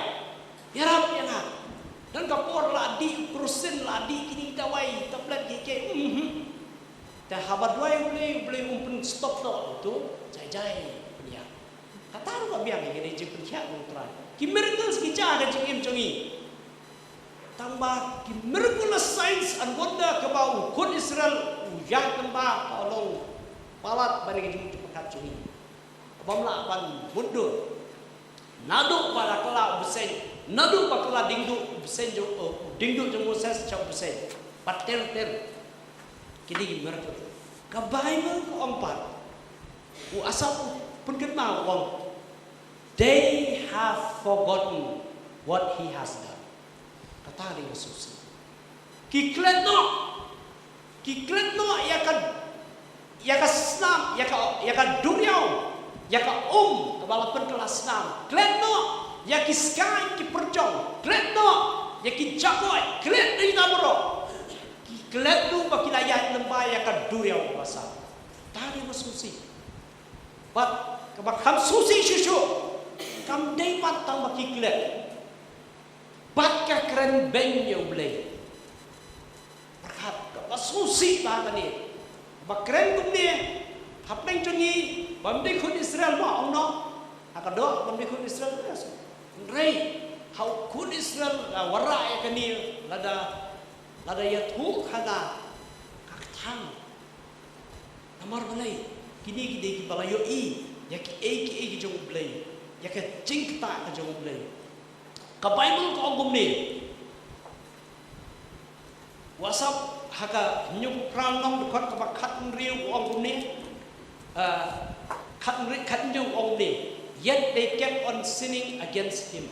ïarap ïa nga. Don ka por la dih u krusin, la dih kine ki dawai, tablet ki ki. Mhm. Te haba duwai U Blei, U Blei um pynstop noh, to jai jai pynïap. Kata ruh ka biang ïa kane ka jingpynkhiah U Trai. Ki miracles ki jia ha ka jingim jong ngi. Tang ba ki miraculous signs and wonder kaba u khun Israel u ïaid lyngba ka long palat ba dei ka jingmut jingpyrkhat jong ngi. Kaba ym lah ban mutdur. Naduh ba la kylla u bseiñ, naduh ba kylla dieng duh u bseiñ jong, uh, dieng duh jong Moses sha u bseiñ. Bad ter ter. Ki dei ki miracle. Ka Bible ka ong pat, u Asaph u pynkynmaw u ong, "They have forgotten what he has done." Kata ka dei ka sngewsih. Ki klet noh. Ki klet noh ïa ka, ïa ka snam, ïa ka, ïa ka duriaw, ïa ka um kaba la pynkylla snam. Klet noh ïa ki skai ki pyrjong. Klet noh ïa ki jakoit. Klet noh ïa ka baroh. Ki klet noh ba ki la ïaid lyngba ïa ka duriaw kaba saw. Kata ka dei kaba sngewsih. Bad kaba kham sngewsih shuh shuh, kam dei pat tang ba ki klet. Bad ka kren beiñ ïa U Blei. Pyrkhat, kaba sngewsih bha kane. Ba kren kumne, hapdeng jong ngi, bym dei khun Israel mo, ong noh. Ha ka doh, bym dei khun Israel, yes. Hynrei ha u khun Israel, la wanrah ïa kane, lada, lada ïathuh khana, ka kthang. Namar balei, kine ki dei kiba la ïohi ïa kiei kiei ki jong U Blei, ïa ka jingktah ka jong U Blei. Ka Bible ka ong kumne. U Asaph ha ka hynñiewphew phra lynnong dkhot kaba khathynriew u ong kumne. Ah, khathynriew, khathynriew u ong kumne. Yet they kept on sinning against him,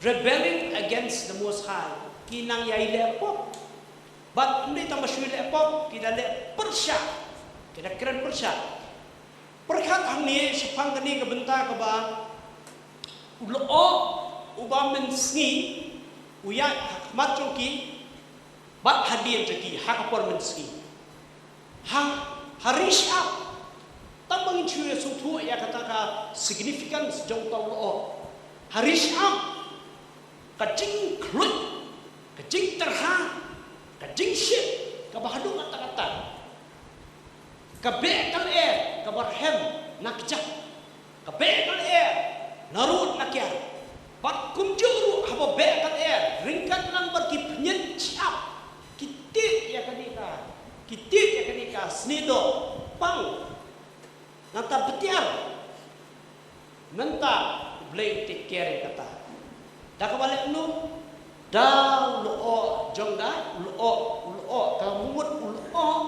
rebelling against the Most High. Ki nang ïai leh pop. Bad ym dei tang ba shu leh pop, ki da leh pyrshah. Ki da kren pyrshah. Pyrkhat hangne shaphang kane ka bynta kaba u lyoh uba mynsngi u ïaid ha khmat jong ki bad hadien jong ki ha ka por mynsngi. Ha, ha ri shyiap. Tang ba ngin shu ïa sngewthuh ïa kata ka significance jong uta u lyoh. Ha ri shyiap ka jingkhluit, ka jingtyrha, ka jingshit kaba haduh katta katta. Ka beh ka lyer kaba rhem na kjat. Ka beh ka lyer na rud na kiar. Bad kumjuh ruh haba beh ka lyer ryngkat lang bad ki phñiat shyiap, ki tied ïa kane ka, ki tied ïa kane ka snieh doh pang. Nangta btiar. Mynta U Blei u take care ïa kata. Da kaba leh kumno? Da u lyoh jong da, u lyoh, u lyoh, ka mut u lyoh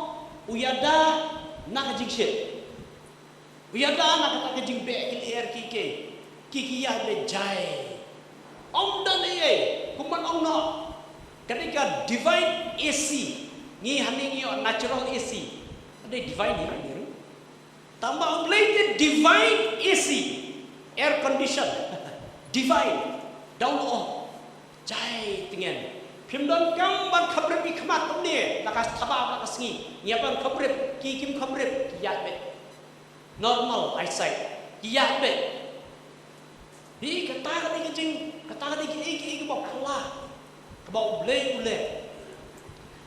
u ïada na ka jingshit. U ïada na kata ka jingbeh ki lyer ki ki, ki ki ïa beh jai. Ym don ei ei, kumban ong noh. Ka dei ka divine A C. Ngi hangne ngi ïoh natural A C. Ka dei divine hi hangne ruh. Tang ba U Blei te divine A C, air condition. Divine. Da u lyoh. Jai tngen. Phim donkam ban khabrip ïa ki khmat kumne, la ka thaba la ka sngi. Ngi ïa ban khabrip, ki kim khabrip, ki ïaid beit. Normal eyesight. Ki ïaid beit. Hi kata ka dei ka jing, kata ka dei ka ei ka ei kaba phylla. Kaba U Blei u leh.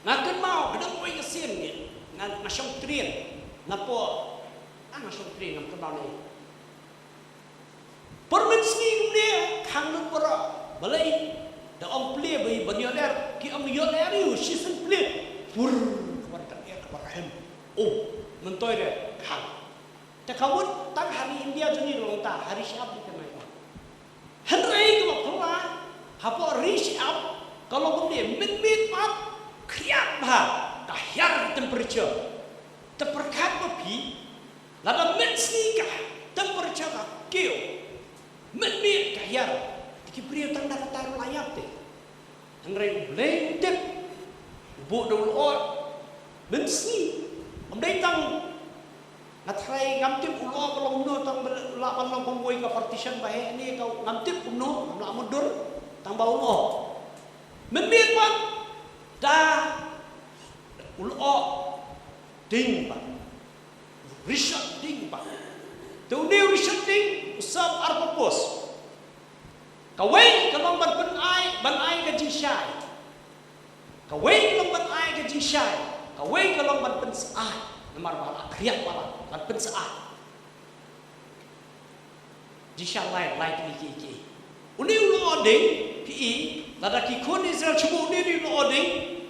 Nga kynmaw, ka dang wei ka sien ngi. Nga, nga shong train. Napoh. Ah, nga shong train, ngam kynmaw ne. Por mynsngi kumne, khang lut baroh. Balei, da ong plie ba i ban ïoh lyer, ki ong ïoh lyer ïa u, shisien plie. Pur, ka wan ka lyer, ka wan ka hem. Oh, myntoi re, khang. Te ka mut tang ha ri India jong ngi ruh long ta, ha ri shyiap dei te mai. Hynrei kaba phylla, hapoh ri shyiap, ka long kumne, mynmiet pat, khriat bha, ka hiar temperature. Te pyrkhat ba phi, lada mynsngi ka temperature ka kiew, mynmiet ka hiar, te ki briew tang da kata ruh la ïap te. Hynrei U Blei u tip, u buh da u lyoh, mynsngi. Ym dei tang, nga tharai ngam tip u lyoh ka long kumno, tang ba lah ban long kumwei ka partition ba heh ne ka, ngam tip kumno, ngam lah mutdur, tang ba u lyoh. Mynmiet pat, da u lyoh ding pat. Rishot ding pat. Te une u rishot ding, u serve ar purpose. Kawei ka long ban pyn-ai, ban ai ka jingshai. Kawei ka long ban ai ka jingshai. Kawei ka long ban pynshai. Namar ba la khriat ba la, ban pynshai. Jingshai lai, lai tylli ki, ki. Une u la ording, phi i, lada ki khun Israel shu buh une u la ording,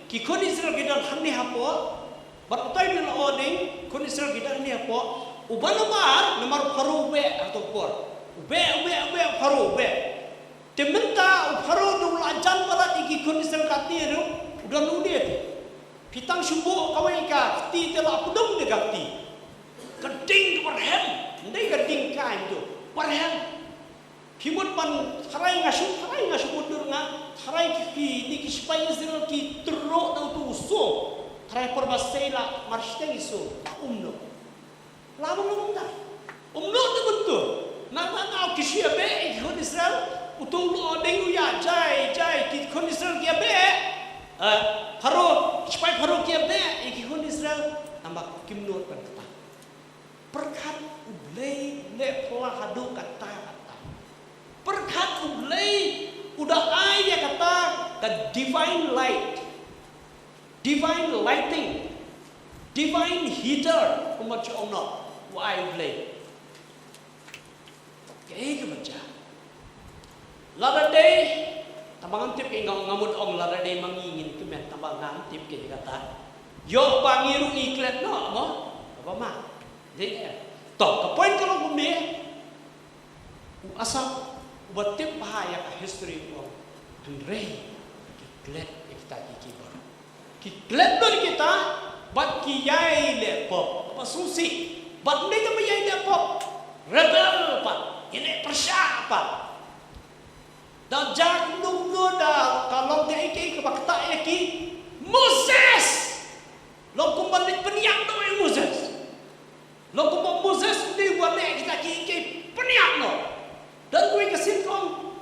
ki khun Israel ki don hangne hapoh, bad utai une u la ording, khun Israel ki don hangne hapoh, u ban namar, namar Pharaoh u beh, hato por. U beh, u beh, u beh, Pharaoh u beh. Te mynta u Pharaoh u la jan palat ïa ki khun Israel katne ruh, u don une te. Phi tang shu buh kawei ka kti te la pdung de ka kti. Ka ding ka barhem, ndei ka ding ka ïa tu. Barhem. Phi mut ban tharai nga shu, tharai nga shu mut dur nga, tharai ki phi, ni ki sipai Israel ki tyrok da utu u sum. Tharai por ba sei la, mar shiteng i sum, la um noh. La bang bang da. Um noh da bentur. Na, na, na, ki shu ïa beh, ki khun Israel. Utu u la ording u ïa, jai, jai, ki khun Israel ki ïa beh. Eh, Pharaoh, sipai Pharaoh ki ïa beh, ki khun Israel. Namar kim nud ban kata. Pyrkhat U Blei, u leh pla haduh katta katta. Pyrkhat U Blei, u da ai ïa kata, ka divine light. Divine lighting, divine heater, kumba ju ong noh, u ai U Blei. Kaei kaba jia. Lada dei, tangba ngam tip kaei nga, nga mut ong lada dei ma ngi ngin kmen, tangba ngam tip kaei kata. Ïoh ba ngi ruh ngi klet noh, mo? Kaba ma. Dei, eh. To, ka point ka long kumne. U Asaph, uba tip bha ïa ka history u ong, hynrei ki klet ïa kita ki, ki baroh. Ki klet ïa kita, bad ki ïai leh pop, kaba sngewsih. Bad ym dei tang ba ïai leh pop, rebel pat, ïaleh pyrshah pat. Da jia kumno kumno da ka long kaei kaei kaba ktah ïa ki, Moses! Long kumba leit pynïap noh ïa u Moses. Long kumba Moses u dei uba leh kita kiei kiei, pynïap noh. Don kawei ka sien ka ong,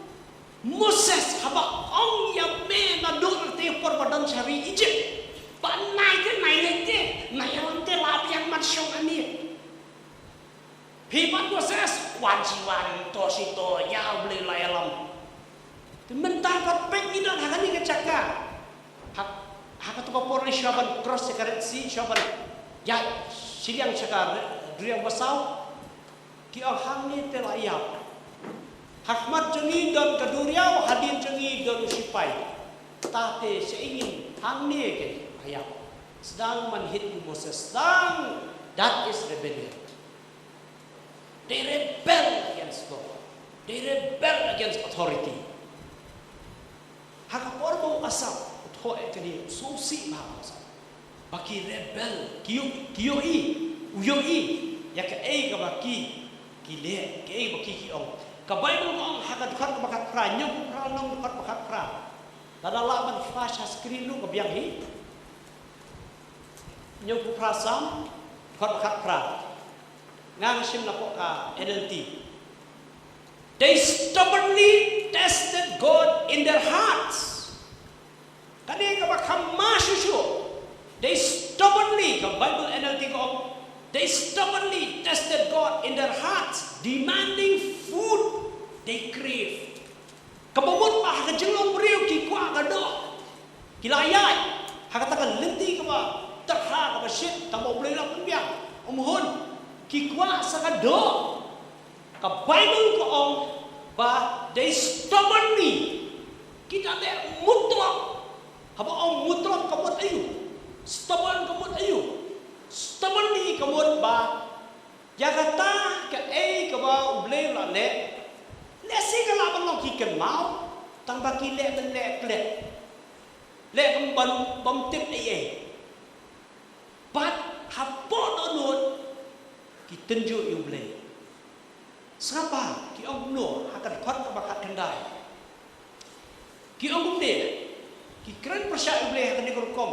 Moses, haba ong ïa me naduh lynti por ba don sha ri Egypt, ba nai te nai leit te, nai ïalam te, la biang ban shong hangne. Phi ban Moses, wan shi wan, to shi to, ïa U Blei la ïalam. Te mynta pat peit ngi don ha kane ka jaka. Ha, ha kato ka por ne shuwa ban cross sha ka Red Sea, shuwa ban ïaid shiliang sha ka Duriaw Basaw. Ki ong hangne te la ïap. Ha khmat jong ngi don ka duriaw, hadien jong ngi don u sipai. Ta te sha ïing hangne te la ïap. Sdang man hit u Moses, sdang, that is rebellion. They rebel against God. They rebel against authority. Ha ka por ba u Asaph u thoh ïa kane, u sngewsih bha u Asaph. Ba ki rebel, ki ïoh, ki ïohi, u ïohi ïa kaei kaba ki, ki leh, kaei ba ki, ki ong. Ka Baibl ka ong ha ka dkhot kaba khatphra, Hynñiewphew Phra Lynnong dkhot ba khatphra. Lada lah ban flash ha screen ruh ka biang hi. Hynñiewphew Phra Salm, dkhot ba khatphra. Nga nga shim na poh ka N L T. They stubbornly tested God in their hearts. Kane kaba kham ma shuh shuh. They stubbornly, ka Bible N L T ka ong, they stubbornly tested God in their hearts, demanding food they crave. Kaba mut ba ha ka jinglong briew ki kwah ka doh. Ki la ïaid ha kata ka lynti kaba tyrha kaba shit, tang ba U Blei u la pynbiang. Ym hun, ki kwah sa ka doh. Ka Baibl ka ong ba they stubbornly, kita leh mutlop. Haba ong mutlop ka mut aïu? Stubborn ka mut aïu? Stubbornly ka mut ba ïa kata kaei kaba U Blei u la leh, lehse ka lah ban long ki kynmaw, tang ba ki leh ban leh klet. Leh kum ban bym tip ei ei. Bad hapoh dohnud ki tynjuh ïa U Blei. Sngap bha, ki ong kumno ha ka dkhot kaba khatkhyndai. Ki ong kumne, ki kren pyrshah ïa U Blei ha kane ka rukom.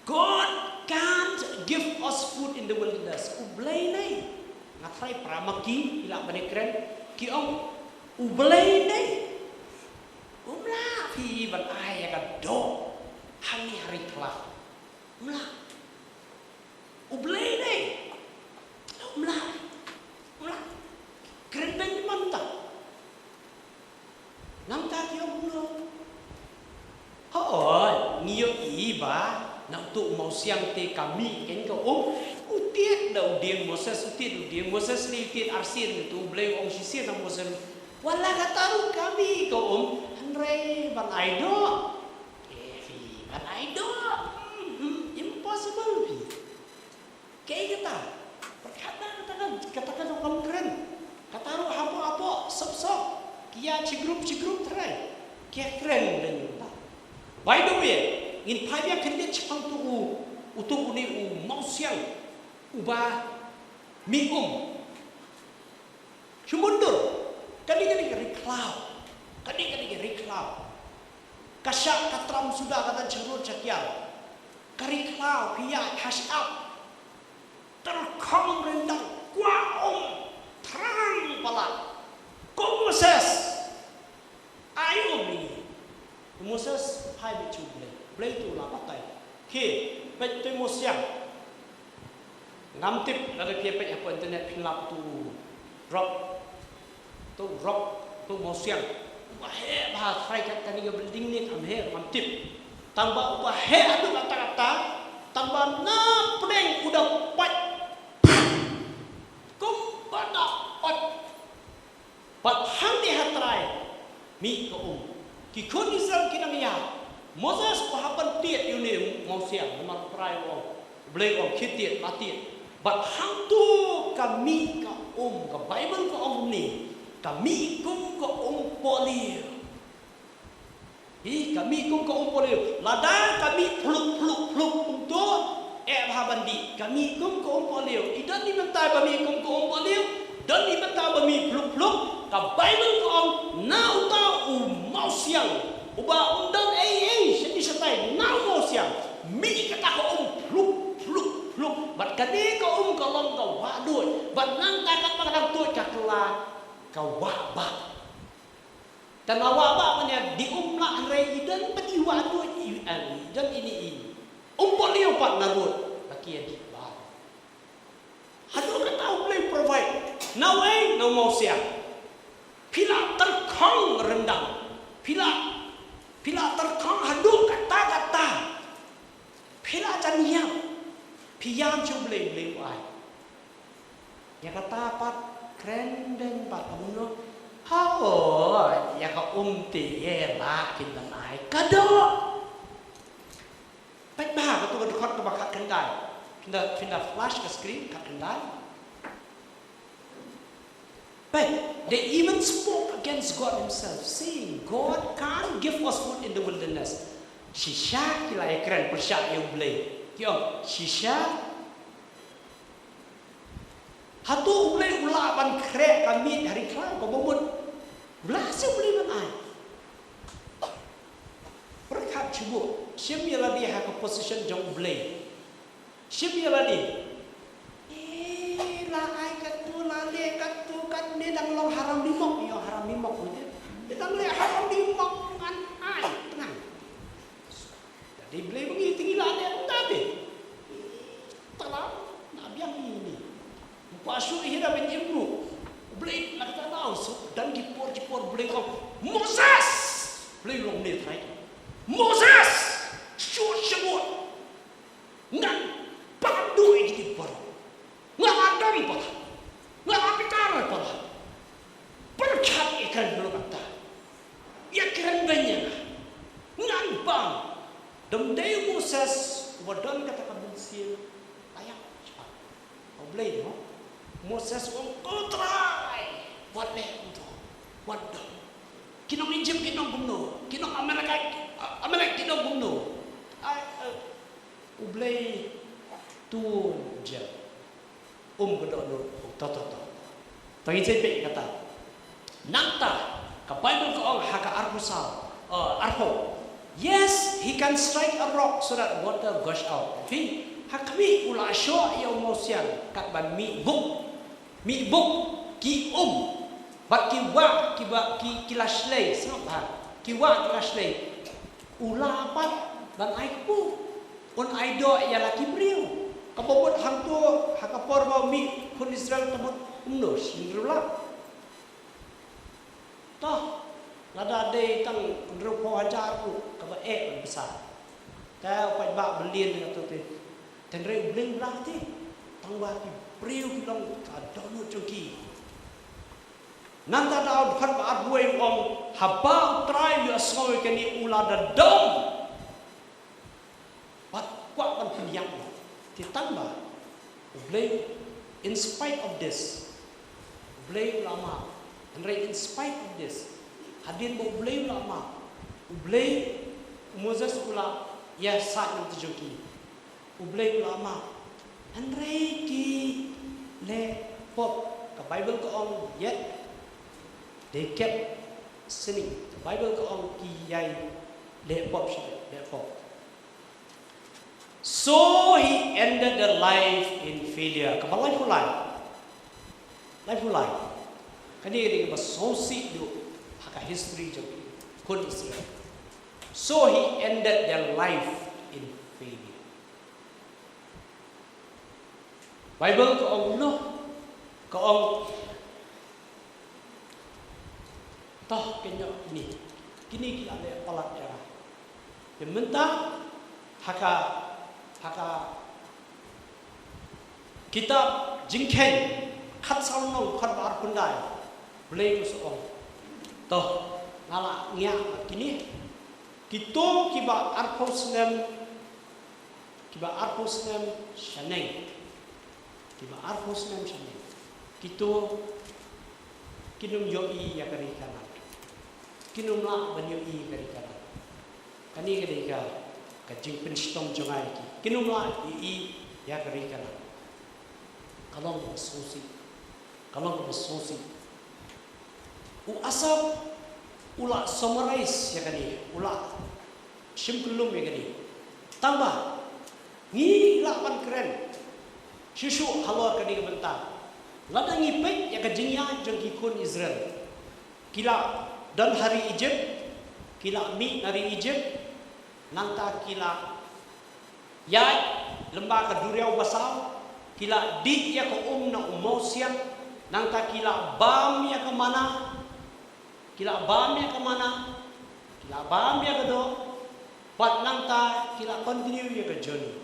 God can't give us food in the wilderness. U Blei nei. Nga tharai para ma ki, ki lah ban ïakren. Ki ong, U Blei nei. Um lah phi ban ai ïa ka doh hangne ha ri khlaw. Um lah. U Blei nei. Um lah. Um lah. Kren beiñ man Siang te ka mih kein ka um. U tied da u dieng Moses, u tied u dieng Moses, lei u tied arsien, te u Blei u ong shisien ha Moses, wat la kata ruh ka mih ka um. Hynrei ban ai doh, eh, phi, ban ai doh, hmm, impossible phi. Kaei kata? Pyrkhat da kata ka, kata ka rukom kren. Kata ruh hapoh hapoh, sop sop, ki ïaid shi group shi group trai, ki kren da kata. By the way, ngin phai biang khyndiat shaphang uto u, uto une u mawsiang uba mih um. Shu mutdur. Kane, kane ka ri khlaw. Kane, kane ka ri khlaw. Ka shah ka tram suda ka don sha rud sha kiar. Ka ri khlaw, phi ïaid ha shyiap. Tyrkhong ryndang, kwah um, thrang palat. Ko Moses, ai um ïa ngi. Moses phai beit sha u Blei. Blei, to la batai. Khie, peit to u mawsiang. Ngam tip, lada phi ïa peit hapoh internet phin lap to u rock. To u rock, to u mawsiang. Uba heh bha, trai kat kane ka building ne kam heh ngam tip. Tang ba uba heh haduh katta katta, tang ba na pdeng u da pait. Kumba da pait. Bad hangne ha trai mih ka um. Ki khun Israel ki nang ïaid. Moses u hap ban tied ïa une u mawsiang, namar u Trai u ong, u Blei u ong, khie tied, la tied. Bad hangto ka mih ka um, ka Baibl ka ong kumne, ka mih kum ka um pohliew. Hi, ka mih kum ka um pohliew. Lada ka mih phluk, phluk, phluk kumto, eh bha ban dih. Ka mih kum ka um pohliew. I don i mynta ba mih kum ka um pohliew, don i mynta ba mih phluk, phluk. Ka Baibl ka ong, na uta u mawsiang uba um don ei ei shane shatai, na u mawsiang, mih kata ka um phluk, phluk, phluk. Bad kane ka um ka long ka wah duid. Bad nangta katba ka dang tuid ka kylla ka wah bah. Tang ba wah bah ban ïa dih um lah, hynrei i don pat i wah duid, i, eh, i don ine i um pohliew pat narud ba ki ïa dih bah. Haduh katta U Blei provide. Nawei, na u mawsiang, phi la tyrkhong ryndang. Phi la, phi la tyrkhong haduh katta katta. Phi la jan ïap. Phi ïam sha U Blei, U Blei u ai. Ïa kata pat kren beiñ pat, kumno? Hooid, ïa ka um te ïa la kin ban ai ka doh. Peit bha kato ka dkhot kaba khatkhyndai. Phin da, phin da flash ka screen, khatkhyndai. Peit, they even spoke against God himself, saying, "God can't give us food in the wilderness." Shisha ki la ïakren pyrshah ïa U Blei. Ki ong, shisha. Hato U Blei u lah ban khreh ka miej ha ri khlaw kaba mut? U lah shisha U Blei ban ai. Pyrkhat shuh, shim ïa lade ha ka position jong U Blei. Shim ïa lade. Eh, la ai katto, la leh katto, katne dang long haram limok, ïoh haram limok, ïoh. Dang leh haram limok ngan ai, tang. Te dei Blei ba ngi te ngi la leh kumta te. Te la, na biang ïa ine. Ba shu ïa da ban im ruh. Blei na kata na, so, dang ki por ki por Blei ong, Moses! Blei long ne trai. Moses! Shu shu. Ngan pynduh ïa kine baroh. Nga la dom palat. Nga la bitar palat. Pyrkhat ïa kren baroh kata. Ïa kren beiñ ïa nga. Ngan bam. Dang dei u Moses uba don kata ka mynsiem. Ïa, shaphang U Blei, no? Moses u ong, "Ko Trai, wat leh kumto. Wat dom. Ki nong Ijipt ki nong kumno? Ki nong Amalek, Amalek ki nong kumno?" Ai, eh, U Blei tu je. Um ka dohnud, to, to, to. To ngin sa peit kata. Nangta, ka Baibl ka ong ha ka arphew saw, uh, arphew. Yes, he can strike a rock so that water gush out. Phi, ha khmih u la shoh ïa u mawsiang, kat ban mih buk. Mih buk, ki um. Bad ki wah, ki wah, ki, ki la shlei, sngap bha. Ki wah, ki la shlei. U lah pat ban ai kpu. Un ai doh ïa la ki briew. Kaba mut hangto, ha ka por ba u mih khun Israel, te mut kumno, shi hynriew lak. To, lada dei tang hynriewphew hajar ruh, kaba eh ban bsa. Te u paidbah Berlin ïa kato te. Hynrei U Blei u lah te, tang ba ki briew ki long ka dohnud jong ki. Nangta da u dkhot ba arphew wei u ong, haba U Trai u ïohsngew ïa kane u la da dom. Bad kwah ban pynïap noh. Te tang ba U Blei, in spite of this, U Blei u la map. Hynrei in spite of this, hadien ba U Blei u la map, U Blei, u Moses u la ïasaid na bynta jong ki. U Blei u la map. Hynrei ki leh pop. Ka Bible ka ong, yet they kept sinning. Ka Bible ka ong ki ïai leh pop, shi leh pop. So he ended their life in failure. Kaba laiphew lai. Laiphew lai. Kane ka dei kaba sngewsih duh ha ka history jong ki khun Israel. So he ended their life in failure. Bible ka ong noh, ka ong, to, kynnoh kine. Kine ki la leh palat ïa nga. Te mynta ha ka, ha ka kitab Jingkheiñ khatsaw lynnong khatba arphew khyndai, Blei u sa ong, to, nga la ngiah bad kine. Kito kiba arphew snem, kiba arphew snem shaneng. Kiba arphew snem shaneng. Kito kin ym ïohi ïa ka ri Kanaan. Kin ym lah ban ïohi ïa ka ri Kanaan. Kane ka dei ka, ka jingpynshitom jong nga ïa ki. Kin ym lah ïohi ïa ka ri Kanaan. Ka long kaba sngewsih. Ka long kaba sngewsih. U Asaph u la summarize ïa kane, u la shim kyllum ïa kane. Tang ba ngi lah ban kren shuh shuh halor kane ka bynta. Lada ngi peit ïa ka jingïaid jong ki khun Israel, ki la don ha ri Egypt, ki la mih na ri Egypt, nangta ki la ïaid lyngba ka duriaw basaw, ki la dih ïa ka um na u mawsiang, nangta ki la bam ïa ka mana, ki la bam ïa ka mana, ki la bam ïa ka doh, bad nangta ki la continue ïa ka journey.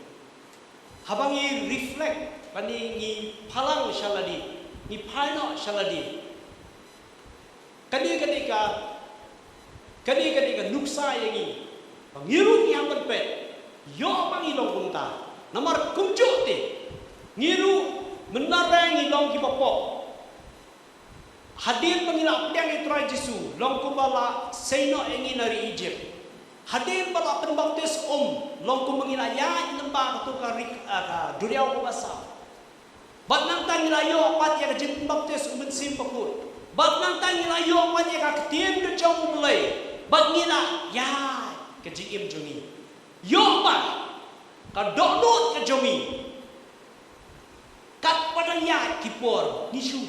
Haba ngi reflect, ba ngi, ngi phalang sha lade, ngi phai noh sha lade. Kane ka dei ka, kane ka dei ka nuksa ïa ngi. Ba ngi ruh ngi hap ban peit. Ïoh ba ngi long kumta. Namar kumjuh te, ngi ruh mynta re ngi long kiba pop. Hadien ba ngi la pdiang ïa u Trai Jisu, long kumba la sei noh ïa ngi na ri Egypt. Hadien ba la pynbaptis um, long kumba ngi la ïaid lyngba kato ka ri, ah, ka duriaw kaba saw. Bad nangta ngi la ïoh pat ïa ka jingpynbaptis u Mynsiem Bakhuid. Bad nangta ngi la ïoh pat ïa ka ktien ka jong U Blei. Bad ngi la ïaid ka jingim jong ngi. Ïoh ba ka dohnud ka jong ngi, katba dang ïaid ki por, ngi shu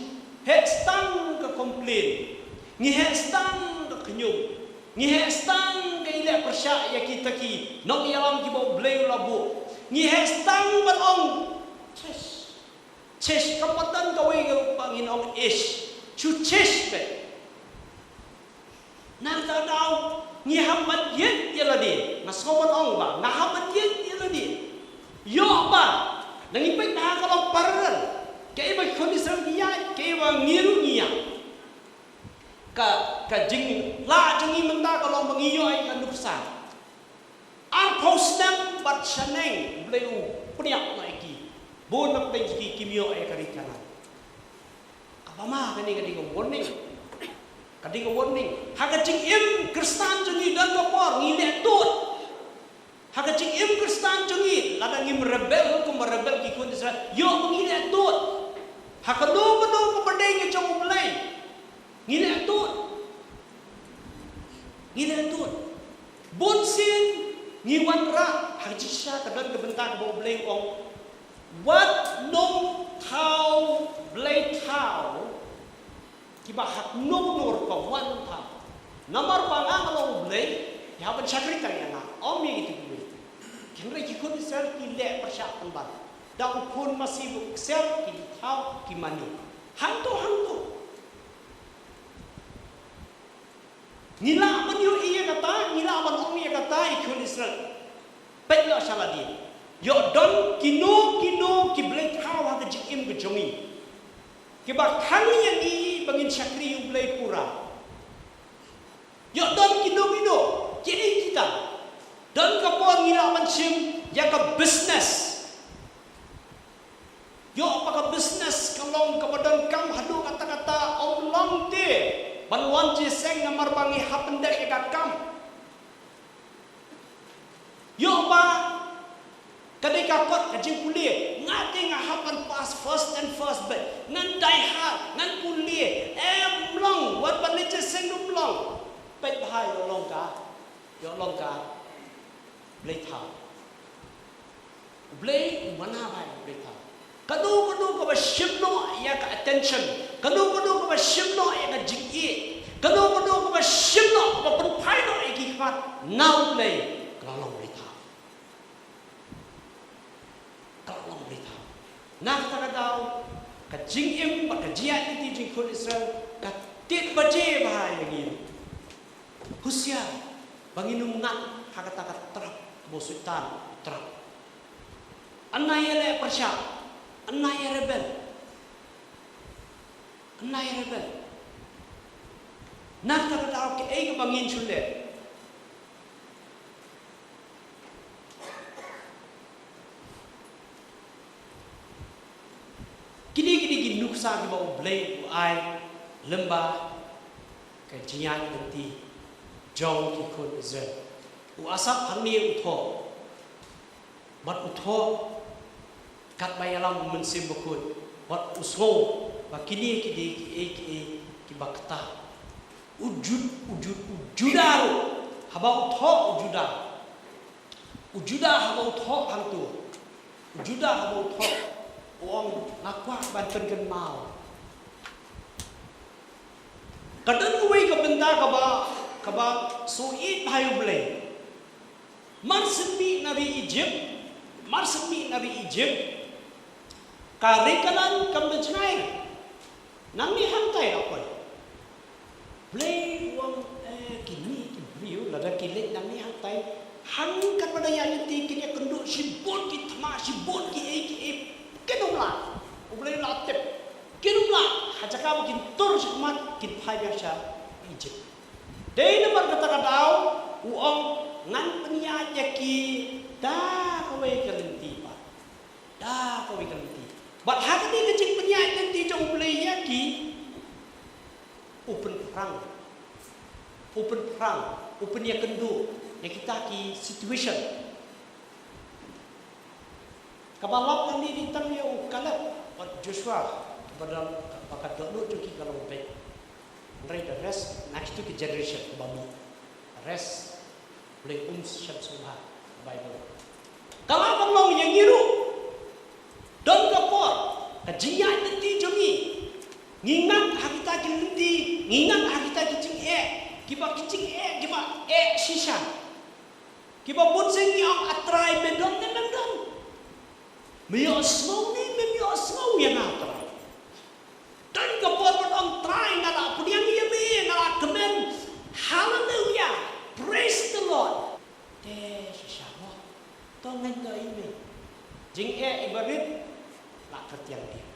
heh stang ka complain. Ngi heh stang ka khñium. Ngi heh stang ka ïaleh pyrshah ïa kita ki nongïalam kiba U Blei u la buh. Ngi heh stang ban ong, chesh. Chesh, kam pat don kawei ka ruh ba ngin ong ish. Shu chesh beit. Nangta daw ngi hap ban ïeit ïa lade. Nga sngew ban ong ba nga hap ban ïeit ïa lade. Ïoh ba, ngi peit na ka long parallel. Kaei ba ki khun Israel ki ïaid, kaei ba ngi ruh ngi ïaid. Ka, ka jinglah jong ngi mynta ka long ba ngi ïoh ïa ka nuksa. Arphew snem bad shaneng, U Blei u pynïap noh ïa ki. Bun na pdeng jong ki kim ïoh ïa ka ri Kanaan. Kaba ma kane ka dei ka warning. Ka dei ka warning. Ha ka jingim Khristan jong ngi don ka por ngi leh tuh. Ha ka jingim Khristan jong ngi, lada ngim rebel kumba rebel ki khun Israel, ïoh ba ngi leh tuh. Ha kano kano ka pdeng ka jong U Blei, ngi leh tuh. Ngi leh tuh. Bun sien ngi wanrah, ha ka jingshisha ka don ka bynta kaba U Blei u ong, wat nongthaw blei thaw kiba ha kano kano rukom, wat nongthaw. Namar ba nga nga long U Blei, ïa ban shakri tang ïa nga, ong ïa kito kiwei. Hynrei ki khun Israel ki leh pyrshah pynban. Da u khun masi ba u ksiar ki thaw ki mane. Hangto hangto. Ngi lah ban ïohi ïa kata, ngi lah ban ong ïa kata ïa ki khun Israel. Peit noh sha lade. Ïoh don kino kino ki blei thaw ha ka jingim ka jong ngi, kiba khang ïa ngi ba ngin shakri ïa U Blei pura. Ïoh don kino kino, kiei kita. Don ka por ngi lah ban shim ïa ka business. Ïoh ba ka business ka long kaba donkam haduh katta katta, ym long te ban wan jingïaseng namar ba ngi hap ban dei ïa ka kam. Ïoh ba ka dei ka kot ka jingpule, nga te nga hap ban pass first and first bad ngan die hard, ngan pule, em long, wat ban leit jingïaseng, ym long. Peit bha, ïoh long ka, ïoh long ka blei thaw. U Blei u mana bha ïa u blei thaw. Kano kano kaba shim noh ïa ka attention, kano kano kaba shim noh ïa ka jingïeit, kano kano kaba shim noh, kaba pynphai noh ïa ki khmat na U Blei, ka la long blei thaw. Ka la long blei thaw. Na kata ka daw, ka jingim bad ka jingïaid lynti jong ki khun Israel ka tied baje bha ïa ngi. Husiar ba ngin ym ngat ha kata ka trap ba u Soitan u trap. Ynda ïaleh pyrshah, ynda ïa rebel, ynda ïa rebel. Na kata ka daw, kiei kaba ngin shu leh? Kine, kine ki nuksa kiba U Blei u ai lyngba ka jingïaid lynti jong ki khun Israel. U Asaph hangne u thoh, bad u thoh katba ïalam U Mynsiem Bakhuid, bad u sngew ba kine ki dei kiei kiei kiba ktah. U Jud-, u Jud-, u Judah ruh, haba u thoh u Judah, u Judah haba u thoh hangto, u Judah haba u thoh, u ong, nga kwah ban pynkynmaw. Ka don kawei ka bynta kaba, kaba sngewbha ïa U Blei. Mar shu mih na ri Egypt, mar shu mih na ri Egypt, ka ri Kanaan kam da jngai. Nangne hangtai la poi. Blei u ong, eh, kine ki briew lada ki leit nangne hangtai, hangkat ba dang ïaid lynti kin ïakynduh shibun ki thma, shibun kiei kiei. Kin ym lah. U Blei u la tip. Kin ym lah. Ha jaka ba kin tur shakhmat, kin phai biang sha Egypt. Dei namar kata ka daw u ong, ngan pynïaid ïa ki da kawei ka lynti pat. Da kawei ka lynti. Bad ha kane ka jingpynïaid lynti jong U Blei ïa ki, u pynphrang. U pynphrang, u pynïakynduh ïa kita ki situation. Kaba lap hangne dei tang ïa u Kaleb bad Joshua, kaba dang, ba ka dohnud jong ki ka long beit. Hynrei the rest, na kitu ki generation kaba mih, the rest, U Blei um shym sngewbha, ka Baibl. Ka lah ban long ïa ngi ruh. Don ka por, ka jingïaid lynti jong ngi, ngi ngat ha kita ki lynti, ngi ngat ha kita ki jingeh, kiba ki jingeh, kiba eh shisha. Kiba bun sien ngi ong, A Trai, me don ne mem don? Me ïohsngew ne mem ïohsngew ïa nga, A Trai? Don ka por ban ong, Trai, nga la pdiang ïa me, nga la kmen. Hallelujah. Praise the Lord. Te shisha mo. To ngeit noh ïa me. Jingeh iba rit la kyrtiang dieng.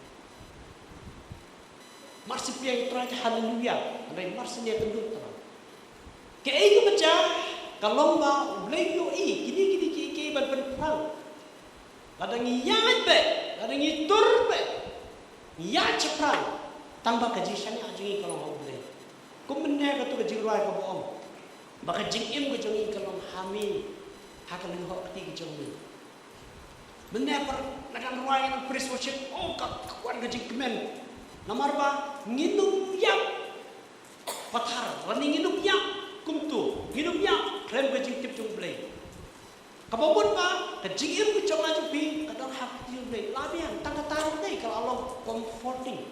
Mar shu pdiang ïa U Trai te haleluya, hynrei mar shu ïakynduh te. Kaei kaba jia, ka long ba U Blei u ïohi kine, kine kiei kiei ban pynphrang. Lada ngi ïaid beit, lada ngi tur beit, ngi ïaid shaphrang, tang ba ka jingshaniah jong ngi ka long ha U Blei. Kum mynne kato ka jingrwai kaba ong ba ka jingim ka jong ngi ka long ha me, ha ka lyngngoh kti ka jong me. Mynne pat la dang rwai ngan praise worship, oh, ka, ka wan ka jingkmen. Namar ba ngin ym ïap pathar, lane ngin ym ïap kumto, ngin ym ïap khlem ka jingtip jong U Blei. Kaba mut ba ka jingim ka jong nga jong phi ka don ha ka kti U Blei. La biang, tang kata ruh dei ka la long comforting.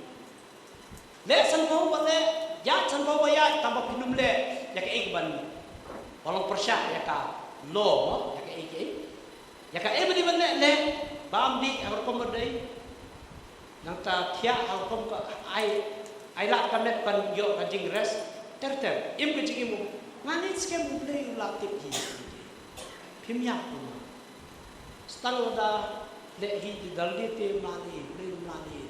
Leh sanphew ba leh, ïaid sanphew ba ïaid, tang ba phin ym leh ïa kaei kaban, ba long pyrshah ïa ka law, mo, ïa kaei kaei. Ïa kaei ba dei ban leh, leh, bam dih ha ka rukom ba dei. Nangta thiah ha ka rukom ka ai, ai lad ka met ban ïoh ka jingrest ter ter. Im ka jingim, nga ngeit skhem U Blei u la tip hi. Phim ïap kumno. Tang lada leh hi te, dal di te, mladi, mladi, mladi.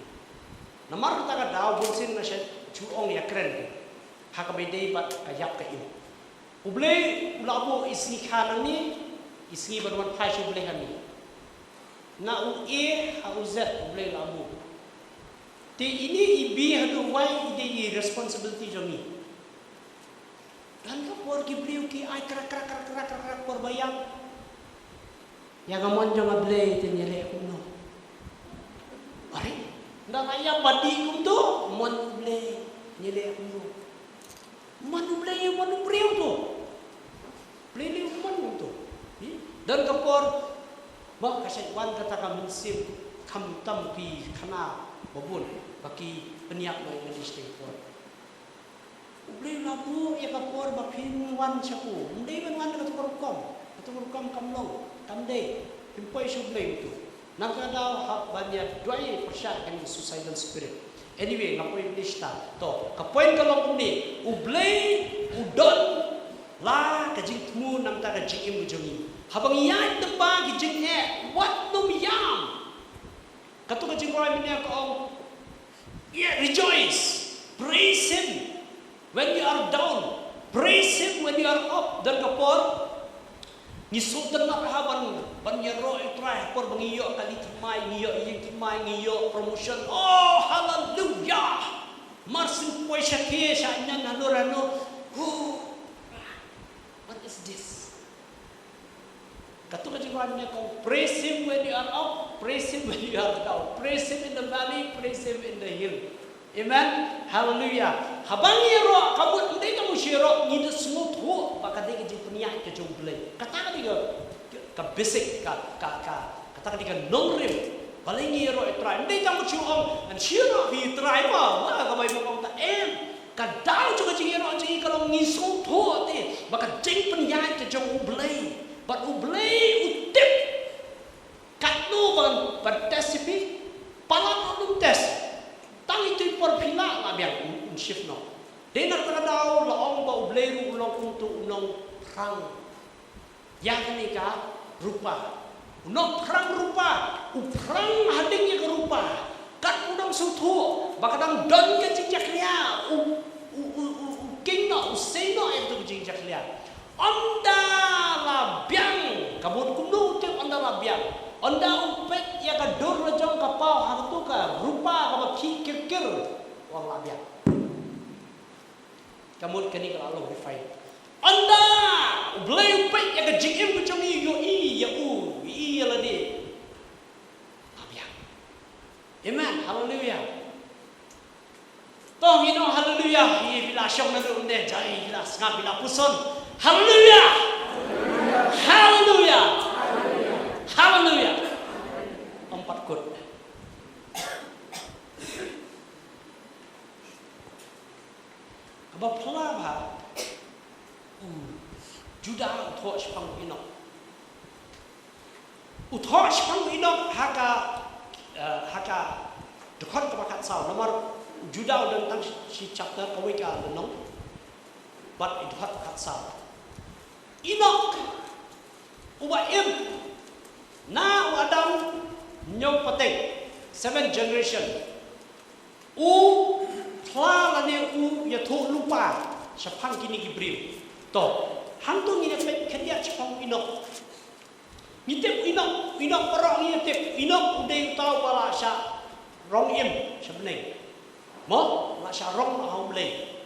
Namar kata ka daw bun sien nga shu ong ïa kren ha kaba ïadei bad ka ïap ka im. U Blei u la buh i sngi kha nangne, i sngi ban wan phai sha U Blei hangne. Na u A ha u Z U Blei u la buh. Te ine i B haduh Y i dei i responsibility jong ngi. Don ka por ki briew ki ai krak krak krak krak krak krak por ba ïap. Ïa ka mon jong U Blei te ngi leh kumno? Are, nda la ïap ba dih kumto, mon U Blei ngi leh kumno? Mon U Blei, mon u briew to. Blei leh mon kumto. Hi? Don ka por ba ka shait wan kata ka mynsiem, khamtam ki khana ba bun ba ki pynïap noh ïa ka dei shatei por. U Blei u la buh ïa ka por ba phin wan sha u. Ym dei ban wan da kato ka rukom. Kato ka rukom kam long, kam dei. Phin poi sha U Blei uto. Nangta ka daw hap ban ïa duwai pyrshah ïa kane ka suicidal spirit. Anyway, nga poi mynta sha ta. To, ka point ka long kumne. U Blei u don la ka jingthmu namar ka jingim ka jong ngi. Haba ngi ïaid lypa ki jingeh, wat nym ïam. Kato ka jingrwai mynne ka ong, yeah, rejoice, praise him when you are down, praise him when you are up. Don ka por ngi sngewtynnat ha ban, ban ïaroh ïa U Trai ha por ba ngi ïoh kali thymmai, ngi ïoh ïing thymmai, ngi ïoh promotion. Oh, hallelujah! Mar syn poi sha khie sha nyan hano hano. Oh, what is this? Kato ka jingrwai mynne ka ong, praise him when you are up, praise him when you are down, praise him in the valley, praise him in the hill. Amen. Hallelujah. Haba ngi ïaroh, ka mut, ym dei ka mut shu ïaroh, ngi da sngewthuh ba ka dei ka jingpynïaid ka jong U Blei. Kata ka dei ka, ka basic, ka, ka, ka, kata ka dei ka nongrim. Balei ngi ïaroh ïa U Trai? Ym dei tang mut shu ong, ngan shu ïaroh ïa U Trai mo, ba ka Baibl ka ong ta, em. Ka daw jong ka jingïaroh jong ngi ka long ngi sngewthuh te ba ka jingpynïaid ka jong U Blei. Bad U Blei u tip katno ban, ban test ïa phi. Palat u nym test. Tang ito i por phi lah, lah biang, un, un shift noh. Dei na kata ka daw la ong ba U Blei ruh u long kumto u nongphrang ïa kane ka rupa. U nongphrang rupa, u phrang hadien ïa ka rupa. Kat u dang sngewthuh ba ka dang don ka jingjakhlia, u, u, u, u, u king noh, u sei noh ïa kato ka jingjakhlia. Ynda la biang, ka mut kumno u tip ynda la biang? Ynda u peit ïa ka dur la jong ka paw ha kato ka rupa kaba khih kirkir, u ong la biang. Ka mut kane ka la long refine. Ynda U Blei u peit ïa ka jingim ka jong ngi, u ïohi ïa u, u ïohi ïa lade. La biang. Amen. Hallelujah. To ngin ong hallelujah. Hi, phi la shong naduh mynne, jai, phi la sngap, phi la puson. Hallelujah. Hallelujah. Hallelujah. Ym pat kut. Kaba phylla bha, u Judah u thoh shaphang u Enok. U thoh shaphang u Enok ha ka, eh, ha ka dkhot kaba khatsaw. Namar u Judah u don tang shi chapter, kawei ka lynnong. Bad i dkhot khatsaw. Enok uba im na u Adam hynñiew pateng, seven generation. U phla lane u ïathuh lypa shaphang kine ki briew. To, hangto ngin ïa peit khyndiat shaphang u Enok. Ngi tip u Enok, u Enok baroh ngi ïa tip, u Enok u dei uta uba la shah rong im sha bneng. Mo, la shah rong ha U Blei.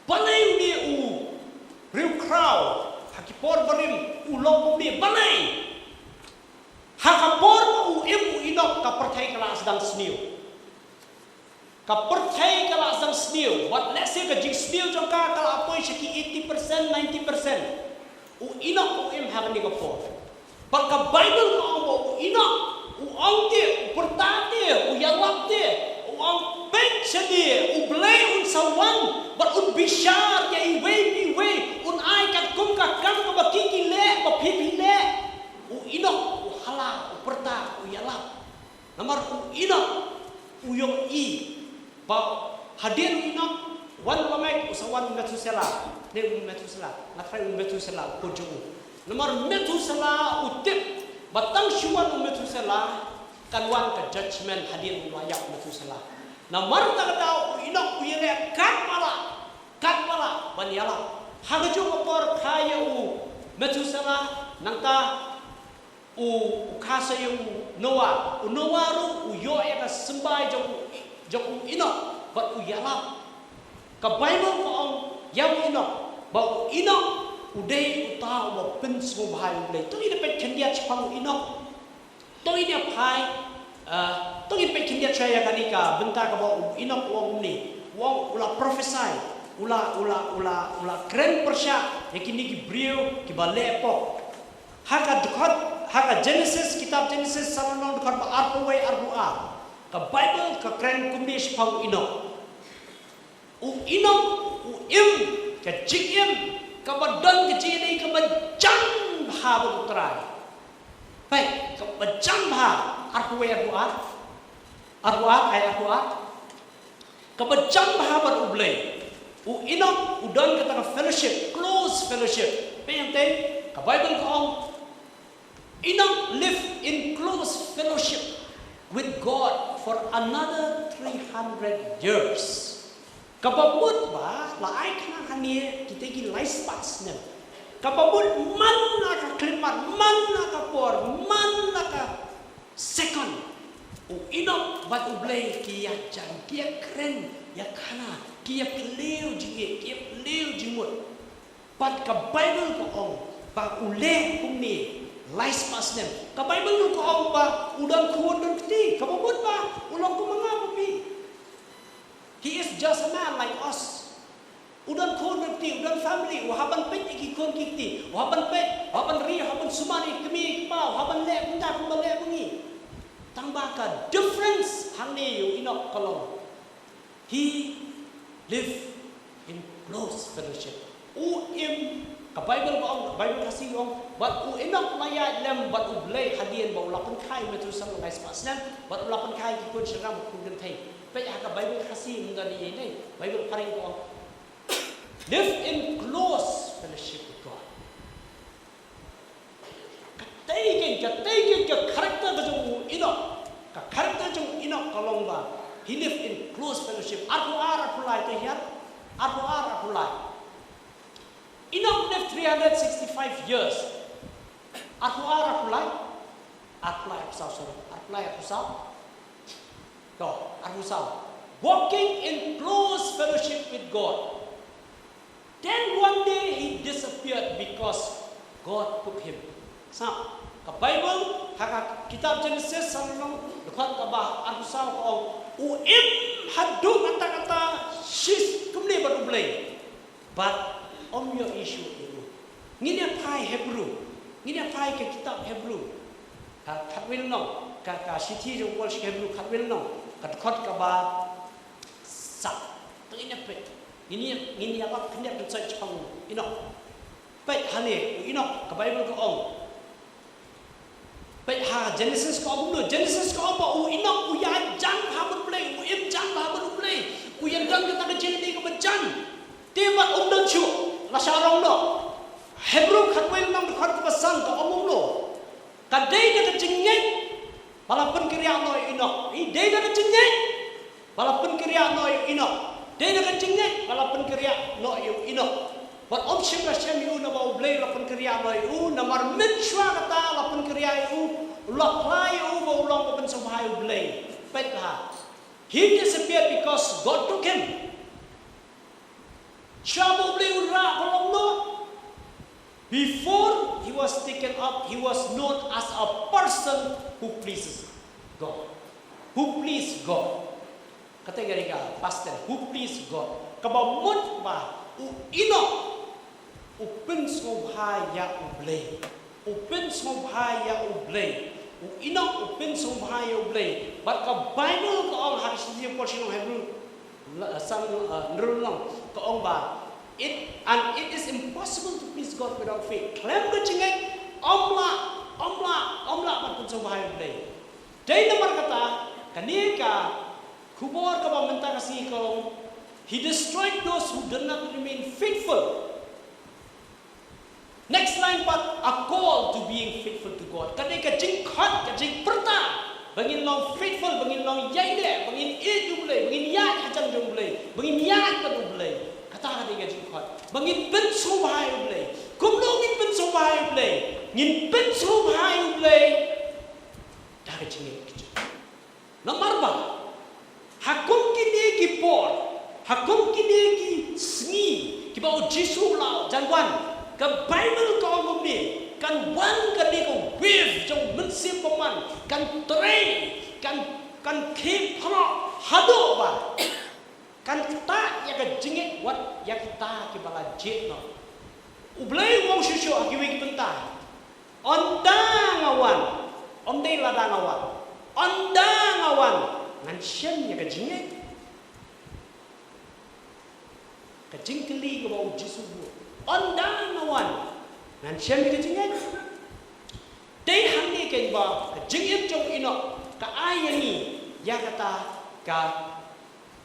Balei une u riewkhraw ha ki por barim u long kumne? Balei? Ha ka por ba u im u Enok, ka pyrthei ka la sdang sniew. Ka pyrthei ka la sdang sniew. Bad lehse ka jingsniew jong ka ka la poi sha ki eighty percent, ninety percent. U Enok u im ha kane ka por. Bad ka Baibl ka ong ba u Enok u ong te, u pyrta te, u ïalap te, u ong, peit shane, U Blei un sa wan bad un bishar ïa iwei pa iwei, un ai katkum ka kam kaba ki ki leh, ba phi phi leh. U Enok u hala, u pyrta, u ïalap. Namar u Enok u ïohi ba hadien u Enok wan u Lamek, u sa wan u Methusela. Ne u Methusela, nga tharai u Methusela u khun jong u. Namar Methusela u tip Ba tang shu wan u Methuselah, kan wan ka judgment hadien ba u la ïap u Methuselah. Namar kata ka daw u Enok u ïaleh katba lah, katba lah ban ïalap. Ha kajuh ka por kha ïa u Methuselah, nangta u, u kha sa ïa u Noah. U Noah ruh u ïoh ïa ka symbai jong u, jong u Enok bad u ïalap. Ka Baibl ka ong ïa u Enok ba u Enok u dei uta uba pynsngewbha ïa U Blei. To ngin peit khyndiat shaphang u Enok. To ngin ïa phai, eh, to ngin peit khyndiat shuwa ïa kane ka bynta kaba u Enok u ong kumne. U ong u la prophesy, u la, u la, u la, u la kren pyrshah ïa kine ki briew kiba leh pop. Ha ka dkhot, ha ka Genesis, kitab Genesis, sa lynnong, dkhot ba arphew wei, arphew ar. Ka Baibl ka kren kumne shaphang u Enok. U Enok u im ka jingim kaba don ka jingïadei kaba jan bha bad U Trai. Peit, kaba jan bha, arphew wei, arphew ar. Arphew ar, ai arphew ar. Kaba jan bha bad U Blei. U Enok u don kata ka fellowship, close fellowship. Peit hangtei, ka Baibl ka ong, Enoch lived in close fellowship with God for another three hundred years. Kaba mut ba la ai khana hangne kita ki lai spah snem. Kaba mut man la ka khyllipmat, man la ka por, man la ka second, u Enoch bad U Blei ki ïa jan, ki ïa kren ïa khana, ki ïa phylliew jingïeit, ki ïa phylliew jingmut. Bad ka Baibl ka ong ba u leh kumne lai spah snem. Ka Baibl ruh ka ong ba u don khun don kti, kaba mut ba u long kum nga bad phi. He is just a man like us. U don khun don kti, u don family, u hap ban peit ïa ki khun ki kti, u hap ban peit, u hap ban ri, u hap ban sumar ïa ki kmie ki kpa, u hap ban leh kumta kumba leh ma ngi. Tang ba ka difference hangne ïa u Enoch ka long, he lived in close fellowship. U im, ka Baibl ka ong, Baibl Khasi ka ong, bad u Enoch la ïaid lem bad U Blei hadien ba u la pynkha ïa u Methuselah lai spah snem, bad u la pynkha ïa ki khun shynrang bad khun kynthei. Peit ha ka Baibl Khasi, ym don ïa ine, Baibl Phareng ka ong, live in close fellowship with God. Katei kein, katei kein ka character ka jong u Enoch. Ka character jong u Enoch ka long ba he lived in close fellowship. Arphew ar, arphew lai, te hiar. Arphew ar, arphew lai. Enoch lived three hundred sixty-five years. Arphew ar, arphew lai. Arphew lai, arphew saw, sorry. Arphew lai, arphew saw. To, arphew saw. Walking in close fellowship with God. Then one day he disappeared because God took him. Sngap, ka Baibl, ha ka kitab Genesis, sa lynnong, dkhot kaba arphew saw ka ong, u im haduh katta katta shi kumne bad U Blei. Bad ym ïohi shuh ïa u. Ngin ïa phai Hebru. Ngin ïa phai ka kitab Hebru. Ka khatwei lynnong, ka, ka shithi jong u Paul sha ki Hebru khatwei lynnong, ka dkhot kaba saw. To ngin ïa peit. Ngin ïa, ngin ïa lap khyndiat khynsoit shaphang u Enoch. Peit hangne, u Enoch, ka Baibl ka ong. Peit ha Genesis ka ong kumno, Genesis ka ong ba u Enoch u ïajan bha bad U Blei, u im jan bha bad U Blei, u ïa don kata ka jingïadei kaba jan. Te bad um don shuh, la shah rong noh. Hebru khatwei lynnong dkhot kaba san ka ong kumno. Ka dei da ka jingngeit ba la pynkynriah noh ïa u Enoch. I dei da ka jingngeit ba la pynkynriah noh ïa u Enoch. Dei da ka jingngeit ba la pynkynriah noh ïa u Enoch. Bad ym shym la shem ïa u naba U Blei la pynkynriah noh ïa u, namar mynshuwa kata la pynkynriah ïa u, u la phla ïa u ba u long ba pynsngewbha ïa U Blei. Peit bha. He disappeared because God took him. Shuwa ba U Blei u rah ka long noh. Before he was taken up, he was known as a person who pleases God. Who pleased God. Kata ka dei ka past tense, who pleased God. Kaba mut ba u Enoch u pynsngewbha ïa U Blei. U pynsngewbha ïa U Blei. U Enoch u pynsngewbha ïa U Blei. Bad ka Baibl ka ong ha ka shithi u Paul sha ki nong Hebru, la, san, uh, hynriew lynnong, ka ong ba, it, and it is impossible to please God without faith. Khlem ka jingngeit, ym lah, ym lah, ym lah ban pynsngewbha ïa U Blei. Dei namar kata, kane ka khubor kaba mynta ka sngi ka ong, he destroyed those who did not remain faithful. Next line. Time pat a call to being faithful to God. Ka dei ka jingkhot, ka jingpyrta ba ngin long faithful, ba ngin long ïaineh, ba ngin ïeit U Blei, ba ngin ïaid hajan jong U Blei, ba ngin ïaid bad U Blei. Kata ka dei ka jingkhot. Ba ngin pynsngewbha ïa U Blei. Kumno ngin pynsngewbha ïa U Blei? Ngin pynsngewbha ïa U Blei da ka jingngeit. Namar ba ha kum kine ki por, ha kum kine ki sngi kiba U Jisu u la jan wan, ka Baibl ka ong kumne, kan wan ka dei ka wave jong Mynsiem Bakhuid, kan trei, kan, kan khie phlok haduh ba kan ktah ïa ka jingngeit wat ïa kita kiba la jied noh. U Blei u ong shuh shuh ha kiwei ki bynta, ynda nga wan, ym dei lada nga wan, ynda nga wan, ngan shem ïa ka jingngeit. Ka jingkylli kaba U Jisu u buh, ynda nga wan, ngan shem ïa ka jingngeit. Te hangne keiñ ba ka jingim jong u Enok ka ai ïa ngi ïa kata ka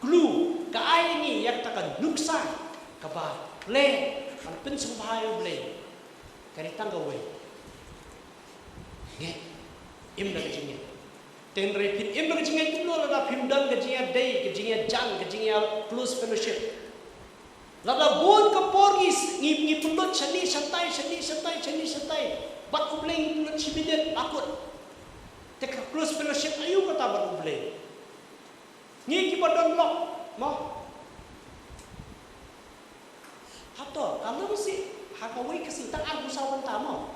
clue, ka ai ïa ngi ïa kata ka nuksa kaba leh ban pynsngewbha ïa U Blei. Ka dei tang kawei: ngeit. Im da ka jingngeit. Te hynrei phin im da ka jingngeit kumno lada phim don ka jingïadei, ka jingïajan, ka jingïa close fellowship? Lada bun ka por ngi, ngi, ngi pynlut shane shatai, shane shatai, shane shatai bad U Blei, ngi pynlut shi minit la kut. Te ka close fellowship aïu kata bad U Blei? Ngi kiba don lok, mo? Hato ka long seh ha kawei ka sngi tang arphew saw kynta, mo?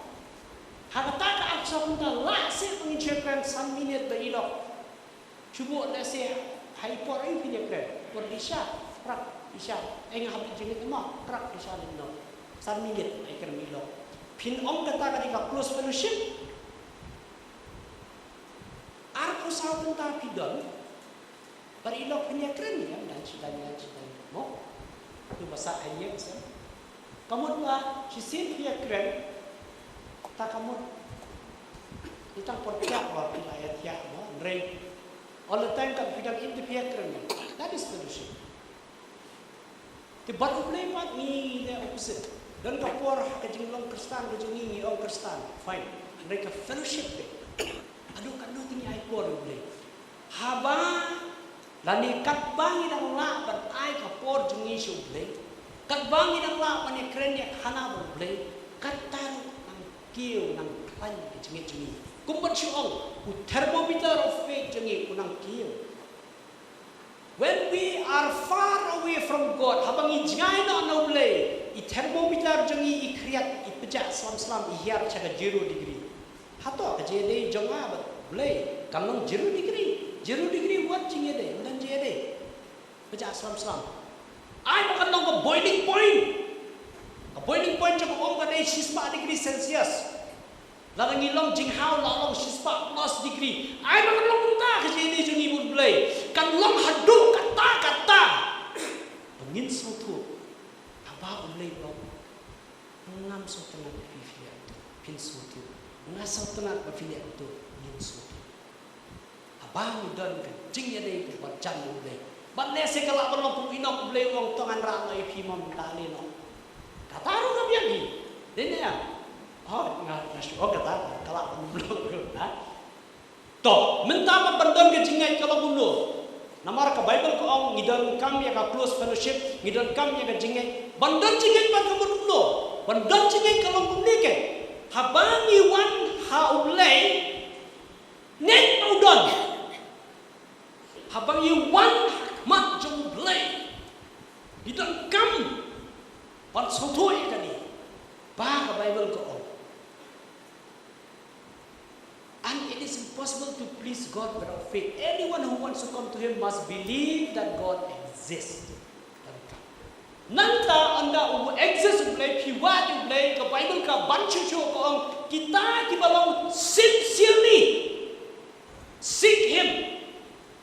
Ha kata ka arphew saw kynta lah seh ba ngin shu ïakren san minit bad i lok? Shu buh lehse ha i por aïu phin ïakren? Por isha, prap isha. Ai nga hap leit jingngeit, mo, prap isha leit noh. San minit ai kren i lok. Phin ong kata ka dei ka close fellowship? Arphew saw kynta phi don bad i lok phin ïakren ïa dan shi dan, dan shi dan, mo? Tu ba sah ha ïing seh. Ka mut ba shisien phi ïakren, ta ka mut i tang por thiah ba phi la ïathiah, mo, hynrei all the time ka phi dang im te phi ïakren. That is fellowship. Te bad U Blei pat ngi leh opposite. Don ka por ha ka jinglong Khristan ka jong ngi, ngi ong Khristan, fine. Hynrei ka fellowship te, haduh katno te ngi ai por ïa U Blei? Haba lane katba ngi dang lah ban ai ka por jong ngi sha U Blei, katba ngi dang lah ban ïakren ïakhana bad U Blei, kata ruh nang kiew, nang khlaiñ ka jingngeit jong ngi. Kumba shu ong, u thermometer of faith jong ngi u nang kiew. When we are far away from God, haba ngi jngai noh na U Blei, i thermometer jong ngi i khriat, i pjah slem slem, i hiar sha ka zero degree. Hato ka jingïadei jong nga bad U Blei kan long zero degree? Zero degree, wat jingïadei, ym don jingïadei. Pjah slem slem. Ai ba kan long ka boiling point. Ka boiling point jong ka um ka dei shispah degree Celsius. Lada ngi long jinghaw la long shispah plus degree. Ai ba kan long kumta ka jingïadei jong ngi bad U Blei. Kan long haduh katta katta ba ngin sngewthuh haba U Blei u ong, ngam sngewtynnat ba phi, phi leh kumto, phin sngewthuh. Nga sngewtynnat ba phi leh kumto, ngin sngewthuh. Haba ngi don ka jingïadei kaba jan U Blei. Bad lehse ka lah ban long kum u Enok, U Blei u ong, to ngan rah noh ïa phi, mo, mynta leh noh. Kata ruh nga biang hi. Dei ne em? Oh, nga, nga shu ong kata ka lah ban long, ha? To, mynta pat ban don ka jingngeit ka long kumno? Namar ka Baibl ka ong ngi donkam ïa ka close fellowship, ngi donkam ïa ka jingngeit. Ban don jingngeit pat ka mut kumno? Ban don jingngeit ka long kumne keiñ. Haba ngi wan ha U Blei, ngeit ba u don. Haba ngi wan ha khmat jong U Blei, ngi donkam ban sngewthuh ïa kane ba ka Baibl ka ong, and it is impossible to please God without faith. Anyone who wants to come to Him must believe that God exists. Nangta ynda u exist U Blei, phi wad ïa U Blei, ka Baibl ka ban shuh shuh ka ong, kita kiba long sincerely seek Him,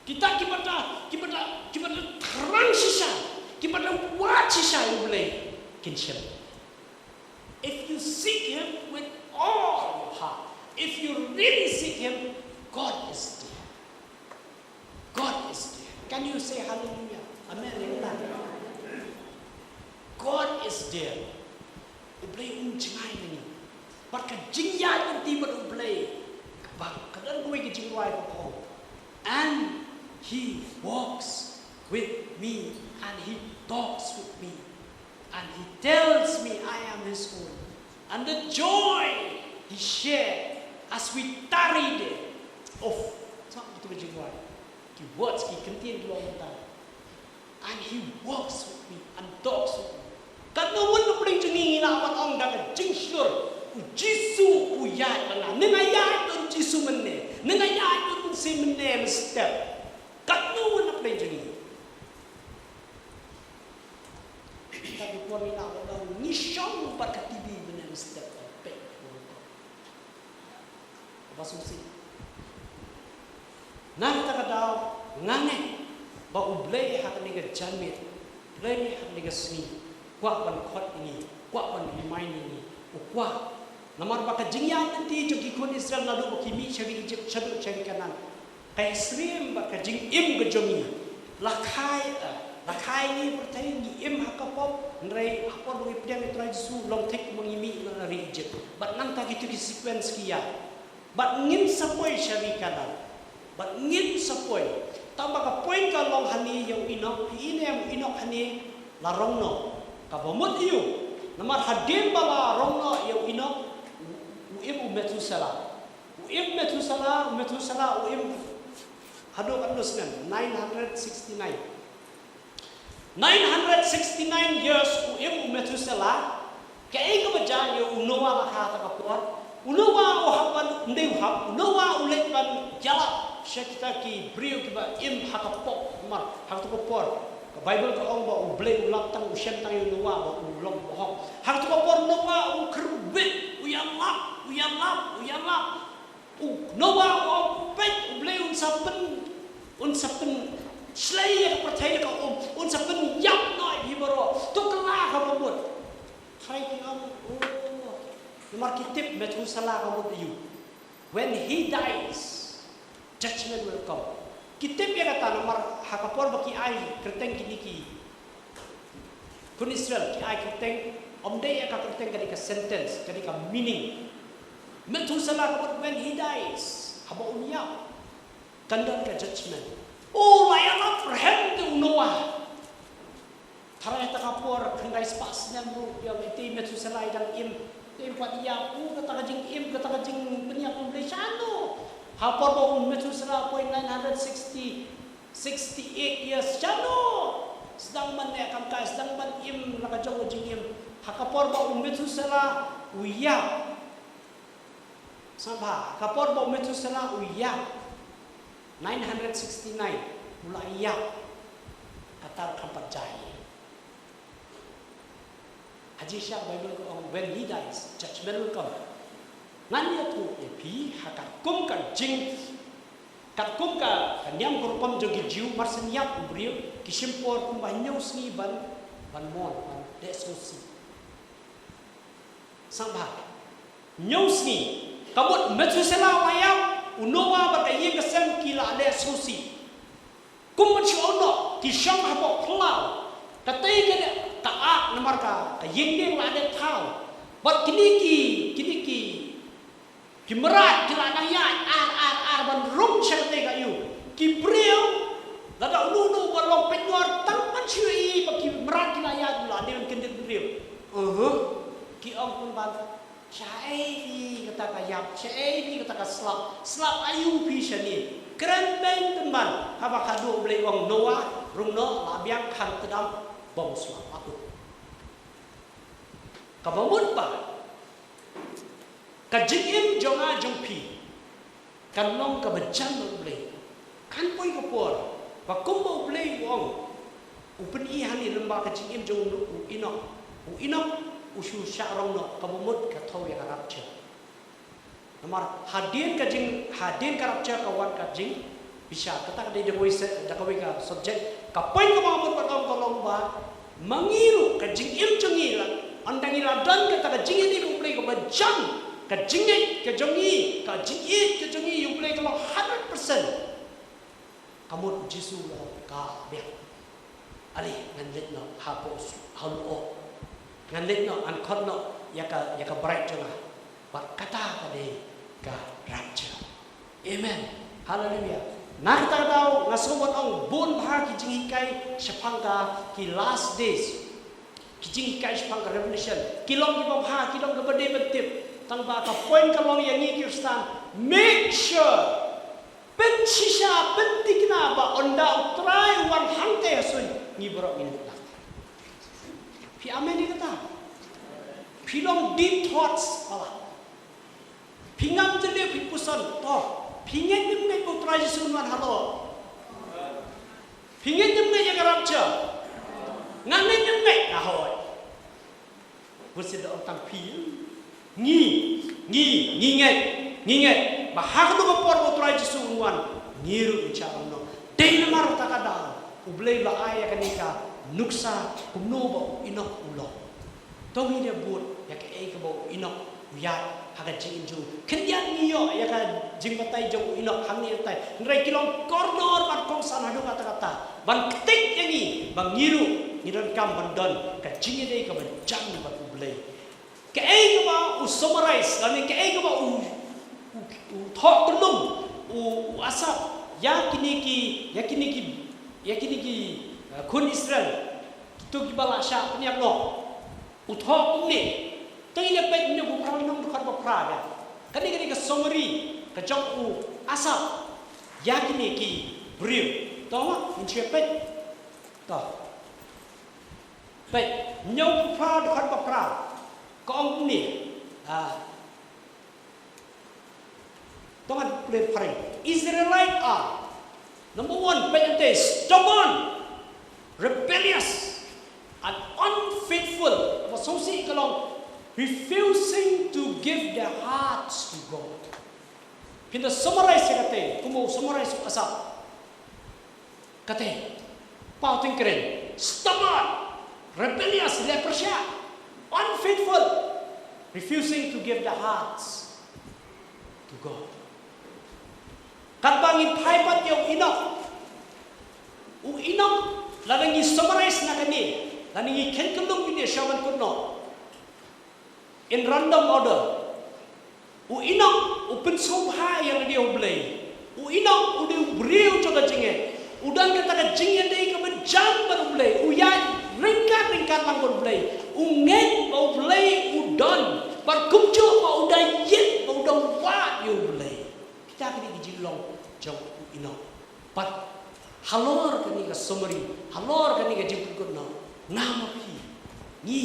kita kiba da, kiba da, kiba da thrang shisha, kiba da wad shisha ïa U Blei, kin shem. If you seek Him with all your heart, if you really seek Him, God is there. God is there. Can you say hallelujah? Amen. God is there. U Blei um jngai na ngi. Bad ka jingïaid lynti bad U Blei. Ba ka don kawei ka jingrwai ba ka ong, "And he walks with me and he talks with me and he tells me I am his own. And the joy he shared as we tarried of." Sa ka tu ka jingrwai. Ki words ki kyntien ki long mynta. "And he walks with me and talks with me." Katno won na pdeng jong ngi ngi lah ban ong da ka jingshlur, "U Jisu u ïaid bad nga. Ne nga ïaid bad U Jisu mynne. Ne nga ïaid bad U Jisu mynne mynstep." Katno won na pdeng jong ngi. Ka ki por ngi lah ban ong ngi shong bad ka T V mynne mynstep. Peit. Ba sngewsih. Na kata ka daw nga ngeit ba U Blei ha kane ka janmiet, Blei ha kane ka sngi, kwah ban khot ïa ngi, kwah ban remind ïa ngi, u kwah. Namar ba ka jingïaid lynti jong ki khun Israel naduh ba ki mih sha ri Egypt shaduh sha ri Kanaan, ka ïasyriem bad ka jingim ka jong ngi. La kha, eh, la kha ngi pyrthei ngi im ha ka pop, hynrei ha por ba ngi pdiang ïa U Trai Jisu long thik ba ngi mih na ri Egypt. Bad nangta kito ki sequence ki ïa. Bad ngin sa poi sha ri Kanaan. Bad ngin sa poi. Tang ba ka point ka long hangne ïa u Enok, phi i ne em u Enok hangne la rong noh. Kaba mut aïu? Namar hadien ba la rong noh ïa u Enok, u, u im u Methuselah. U im Methuselah, u Methuselah, u im haduh katno snem? Nine hundred sixty-nine. Nine hundred sixty-nine years u im u Methuselah. Kaei kaba jia ïa u Noah ha kata ka por? U Noah u hap ban, ym dei u hap, u Noah u leit ban ïalap sha kita ki briew kiba im ha ka pop. Namar ha kata ka por ka Baibl ka ong ba U Blei u lap tang, u shem tang ïa u Noah ba u long bahok. Ha kata ka por Noah u kyrwit, u ïalap, u ïalap, u ïalap. U Noah u ong, peit, U Blei un sa pyn, un sa pynshlei ïa ka pyrthei da ka um, un sa pynïap noh ïa phi baroh. To kylla kaba mut. Hynrei ki ong, oh, namar ki tip Methuselah ka mut aïu. When he dies, judgment will come. Ki tip ïa kata namar ha ka por ba ki ai kyrteng kine ki khun Israel, ki ai kyrteng, ym dei ïa ka kyrteng, ka dei ka sentence, ka dei ka meaning. Methuselah ka mut when he dies, haba un ïap, kan don ka judgment. Oh, la ïalap rhem te u Noah. Tharai ha kata ka por khyndai spah snem ruh, ïa, te Methuselah i dang im, te im pat ïap, oh, kata ka jingim, kata ka jingpynïap U Blei shano. Ha por ba u Methuselah poi nine hundred sixty, sixty-eight years, shano sdang ban neh kam kai, sdang ban im la ka jong ka jingim. Ha ka por ba u Methuselah u ïap. Sngap bha, ka por ba u Methuselah u ïap, nine hundred sixty-nine, u la ïap, kata ruh kam pat jia. Hynrei sha ka Baibl ka ong, when he dies, judgment will come. Ngan ïathuh ïa phi, ha katkum ka jing, katkum ka, ka niam ka rukom jong ki Jiw, mar shen ïap u briew, ki shim por kumba hynñiew sngi ban, ban mon, ban leh sngewsih. Sngap bha. Hynñiew sngi. Ka mut Methuselah u la ïap, u Noah bad ka ïing ka sem ki la leh sngewsih. Kum ban shu ong noh, ki shong hapoh phyllaw. Katei ka dei ka ark namar ka, ka ïing dieng la dep thaw. Bad kine ki, kine ki, ki mrad ki la nang ïaid ar, ar, ar ban rung sha katei ka ïew. Ki briew, lada uno uno uba long peitngor, tang ban shu ïohi ba ki mrad ki la ïaid, la dei ban kyndit briew. Aha. Ki ong pynban, shaei phi kata ka ïap, shaei phi kata ka slap, slap aïu phi shane. Kren beiñ pynban, haba khadduh U Blei u ong Noah, rung noh, la biang, khang tdam, bym slap akut. Kaba mut ba ka jingim jong nga jong phi kan long kaba jan bad U Blei. Kan poi ka por ba kumba U Blei u ong, u pyni hangne lyngba ka jingim jong u Enok. U Enok u shu shah rong noh, kaba mut ka thew ïa ka rapture. Namar hadien ka jing, hadien ka rapture ka wan ka jing bishar. Kata ka dei da kawei se, da kawei ka subject. Ka point kaba nga mut ban ong ka long ba ma ngi ruh ka jingim jong ngi la, ynda ngi la don kata ka jingïeit ïa U Blei kaba jan, ka jingngeit ka jong ngi, ka jingïeit ka jong ngi ïa U Blei ka long hundred percent. Ka mut Jisu u ong ka biang. Ale ngan leit noh hapoh u, ha u lyoh. Ngan leit noh, ngan khot noh ïa ka, ïa ka bride jong nga. Bad kata ka dei ka rapture. Amen. Haleluia. Na kata ka daw nga sngewbha ban ong bun bha ki jinghikai shaphang ka ki last days. Ki jinghikai shaphang ka Revelation ki long kiba bha, ki long kiba dei ban tip. Tang ba ka point ka long ïa ngi Khristan, make sure, pynshisha, pynthikna ba ynda U Trai u wan hangtei ha suiñ, ngi baroh ngin leit lang. Phi amen ïa kata? Phi long deep thoughts pala. Phi ngam jylliew, phi puson. To, phi ngeit ne ym ngeit ba U Trai Jisu un wan halor? Phi ngeit ne ym ngeit ïa ka rapture? Nga ngeit ne ym ngeit? Nga hoi. Bun sien da ong tang phi. Ngi, ngi, ngi ngeit, ngi ngeit ba ha kano ka por ba U Trai Jisu un wan, ngi ruh ngin shah lam noh. Dei namar kata ka daw U Blei u la ai ïa kane ka nuksa kumno ba u Enok u long. To ngin ïa bud ïa kaei kaba u Enok u ïaid ha ka jingim jong u. Khyndiat ngi ïoh ïa ka jingbatai jong u Enok hangne, batai, hynrei ki long kordor bad kongsan haduh katta katta ban ktik ïa ngi ba ngi ruh ngi donkam ban don ka jingïadei kaba jan bad U Blei. Kaei kaba u summarize lane kaei kaba u, u, u thoh kyllum u, u Asaph ïa kine ki, ïa kine ki, ïa kine ki, eh, khun Israel, kito kiba la shah pynïap noh. U thoh kumne. Te ngin ïa peit Hynñiewphew Phra lynnong dkhot ba phra, biang. Kane, kane ka summary ka jong u Asaph ïa kine ki briew. To, ngin shu ïa peit. To. Peit Hynñiewphew Phra dkhot ba phra. Ka ong kumne. Ah. To ngan pule phareng. Israelite are, number one, peit hangtei, stubborn, rebellious, and unfaithful. Kaba sngewsih ka long refusing to give their hearts to God. Phin da summarize ïa kata, kumba u summarize u Asaph. Kata, paw tyngkren, stubborn, rebellious, leh pyrshah, unfaithful, refusing to give the hearts to God. Katba ngi phai pat ïa u Enok, u Enok, lada ngi summarize na kane, lada ngi khein kyllum kine sha ban kut noh. In random order. U Enok u pynsngewbha ïa lade ha U Blei. U Enok u dei u briew jong ka jingngeit. U don kata ka jingïadei kaba jan bad U Blei. U ïaid ryngkat ryngkat lang bad U Blei. U ngeit ba U Blei u don. Bad kumjuh ba u da ïeit ba u da wad ïa U Blei. Kita ki dei ki jinglong jong u Enok. Bad halor kane ka summary, halor kane ka jingpynkut noh, nga ma phi, ngi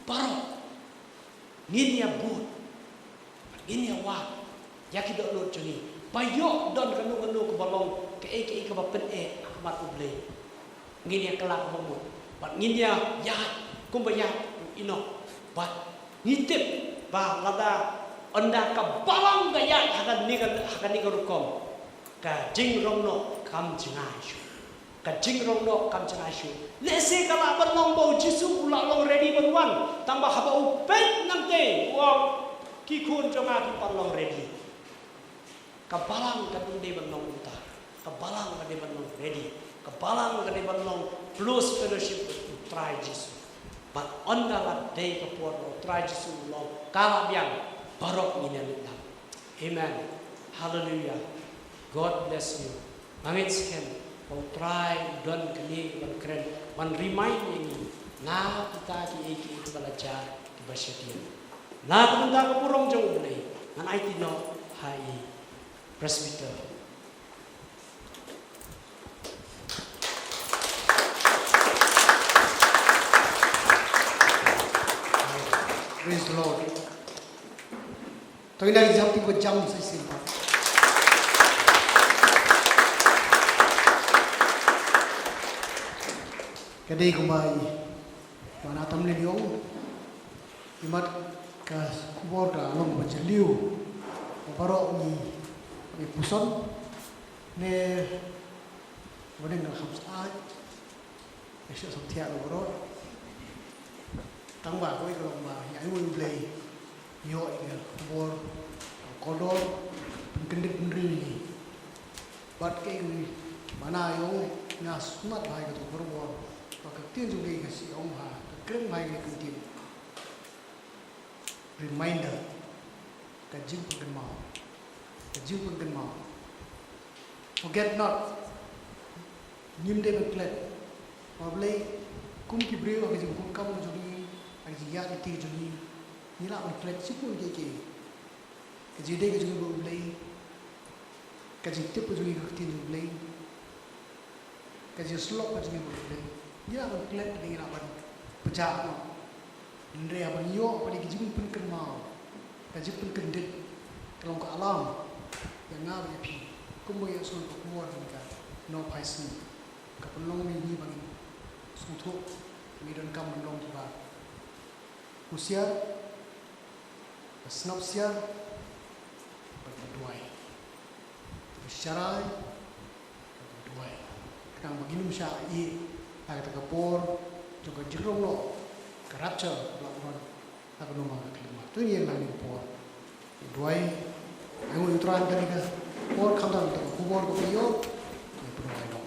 baroh ngin ïa bud, ngin ïa wad ïa ki dohnud jong ngi ba ïoh don kano kano kaba long kaei kaei kaba pyneh ha khmat U Blei. Ngin ïa kylla kaba mut bad ngin ïa ïaid kumba ïaid u Enok. Bad ngi tip ba lada ynda ka balang ka ïaid ha kane ka, ha kane ka rukom, ka jingrong noh kam jngai shuh. Ka jingrong noh kam jngai shuh. Lehse ka lah ban long ba u Jisu u la long ready ban wan. Tang ba haba u peit nangtei, u ong, ki khun jong nga kim pat long ready. Ka balang ka dei ban long kumta. Ka balang ka dei ban long ready. Ka balang ka dei ban long close fellowship with u Trai Jisu. Bad ynda la dei ka por ba u Trai Jisu u long, ka la biang, baroh ngin ïa leit lang. Amen. Hallelujah. God bless you. Nga ngeit skhem ba u Trai u don kane ban kren, ban remind ïa ngi na kita kiei kiei kiba la jia, kiba shadien. Na ka bynta ka burom jong U Blei, ngan aiti noh ha i Presbyter. Praise the Lord. To ngin ïa jam, to ngin jam sa shisien pat. Ka dei kumba i Mama Tamlyn i ong, imat ka khubor ka long ba jylliew, ba baroh ngi, ngi puson ne ba dang kham sah. Ïa shu sngewthuh ïa baroh. Tang ba kawei ka long ba ïa U Blei ïoh ïa ka khubor kordor, pynkyndit pynriew ïa ngi. Bad kaei kawei ba nga ïoh, nga sngewtynnat bha ïa kato ka khubor ba ka ktien jong U Blei ka shu ong bha, ka kren bha ïa ka ktien. Reminder. Ka jingpynkynmaw. Ka jingpynkynmaw. Forget not. Ngim dei ban klet. Ba U Blei, kum ki briew ha ka jingpyndonkam ka jong ngi, ha ka jingïaid lynti ka jong ngi, ngi lah ban klet shibun kiei kiei. Ka jingïadei ka jong ngi bad U Blei, ka jingtip ka jong ngi ka ktien jong U Blei, ka jingsyllok ka jong ngi bad U Blei, ngi lah ban klet, ngi lah ban pynjah noh. Hynrei haba ngi ïoh pat ïa ka jingpynkynmaw, ka jingpynkyndit, ka long ka alarm ïa nga bad ïa phi. Kumba ïa sngewthuh ka khubor kane ka Nohphaisngi, ka pynlong ïa ngi ba ngin sngewthuh, ngi donkam ban long kiba husiar, ba sngap siar, bad ba duwai. Ba sharai, bad ba duwai. Khnang ba ngin ym shah ïeh ha kata ka por jong ka jingrong noh, ka rapture, ba la wan ha kano kano ka khyllipmat. To ngin ïeng ha kane ka por, duwai. Ai nguh ïa U Trai mynta kane ka por, khamtam kata ka khubor kaba ïoh, ïa U Trai noh.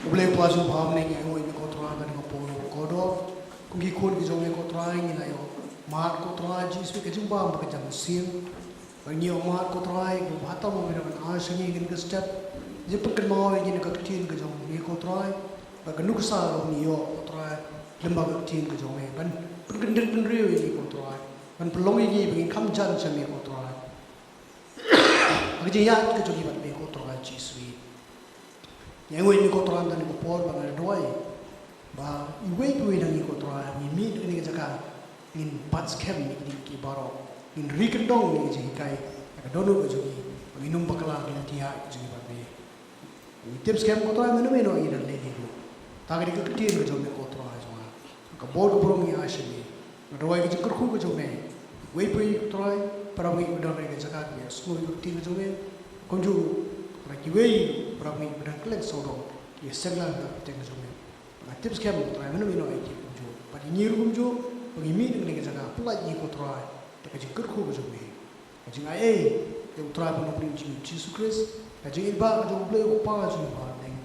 U Blei Kpa jong U Kpa ha bneng, ngi ai nguh ïa me ko Trai mynta kane ka por kaba kordor. Kum ki khun ki jong me ko Trai, ngi la ïoh mad ko Trai Jisu ka jingbam bad ka jingïaseng. Ba ngi ïoh mad ko Trai, ba ha tam ba me dang ai sha ngi kane ka step jingpynkynmaw ïa ngi na ka ktien ka jong me ko Trai. Bad ka nuksa ba ngi ïoh ko Trai lyngba ka ktien ka jong me, ban pynkyndit bynriew ïa ngi ko Trai, ban pynlong ïa ngi ba ngin kham jan sha me ko Trai. Ha ka jingïaid ka jong ngi bad me ko Trai Jisu. Ngi ai nguh ïa me ko Trai mynta kane ka por, ba nga duwai ba iwei pa iwei na ngi ko Trai, ngi mih na kane ka jaka, ngin bat skhem ïa kine ki baroh, ngin ri kyndong ïa ka jinghikai ha ka dohnud ka jong ngi, ba ngin ym bakla ha ka lynti ïaid ka jong ngi bad me. Ngi tip skhem ko Trai, mano mano ngi dang leh leh ruh. Te kane ka ktien ka jong me ko Trai jong nga, ka bor ka burom ngi ai sha me. Nga duwai ka jingkyrkhu ka jong me, iwei pa iwei ko Trai, para bangeit ba don ha kane ka jaka, ki ïohsngew ïa ka ktien ka jong me. Kumjuh ruh para kiwei para bangeit ba don kylleiñ sawdong, ki ïaseng lang ha ka ktien ka jong me. Nga tip skhem ko Trai, mano mano ngi tip kumjuh, bad ïa ngi ruh kumjuh, ba ngi mih na kane ka jaka, pynlait ïa ngi ko Trai da ka jingkyrkhu ka jong me. Ka jingaiei ïa U Trai bad U Nongpynim jong ngi Jisu Khrist, ka jingïeit bah ka jong U Blei U Kpa jong ngi ba ha bneng,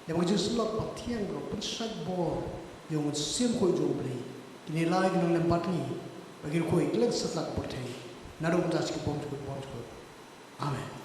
lem bad ka jingsyllok ba thiang baroh, pynshait bor ïa U Mynsiem Bakhuid jong U Blei, kine lai kin nang lem bad ngi, ba kin khuid khlem satlak pyrthei, naduh mynta sha ki bymjukut bymjukut. Amen.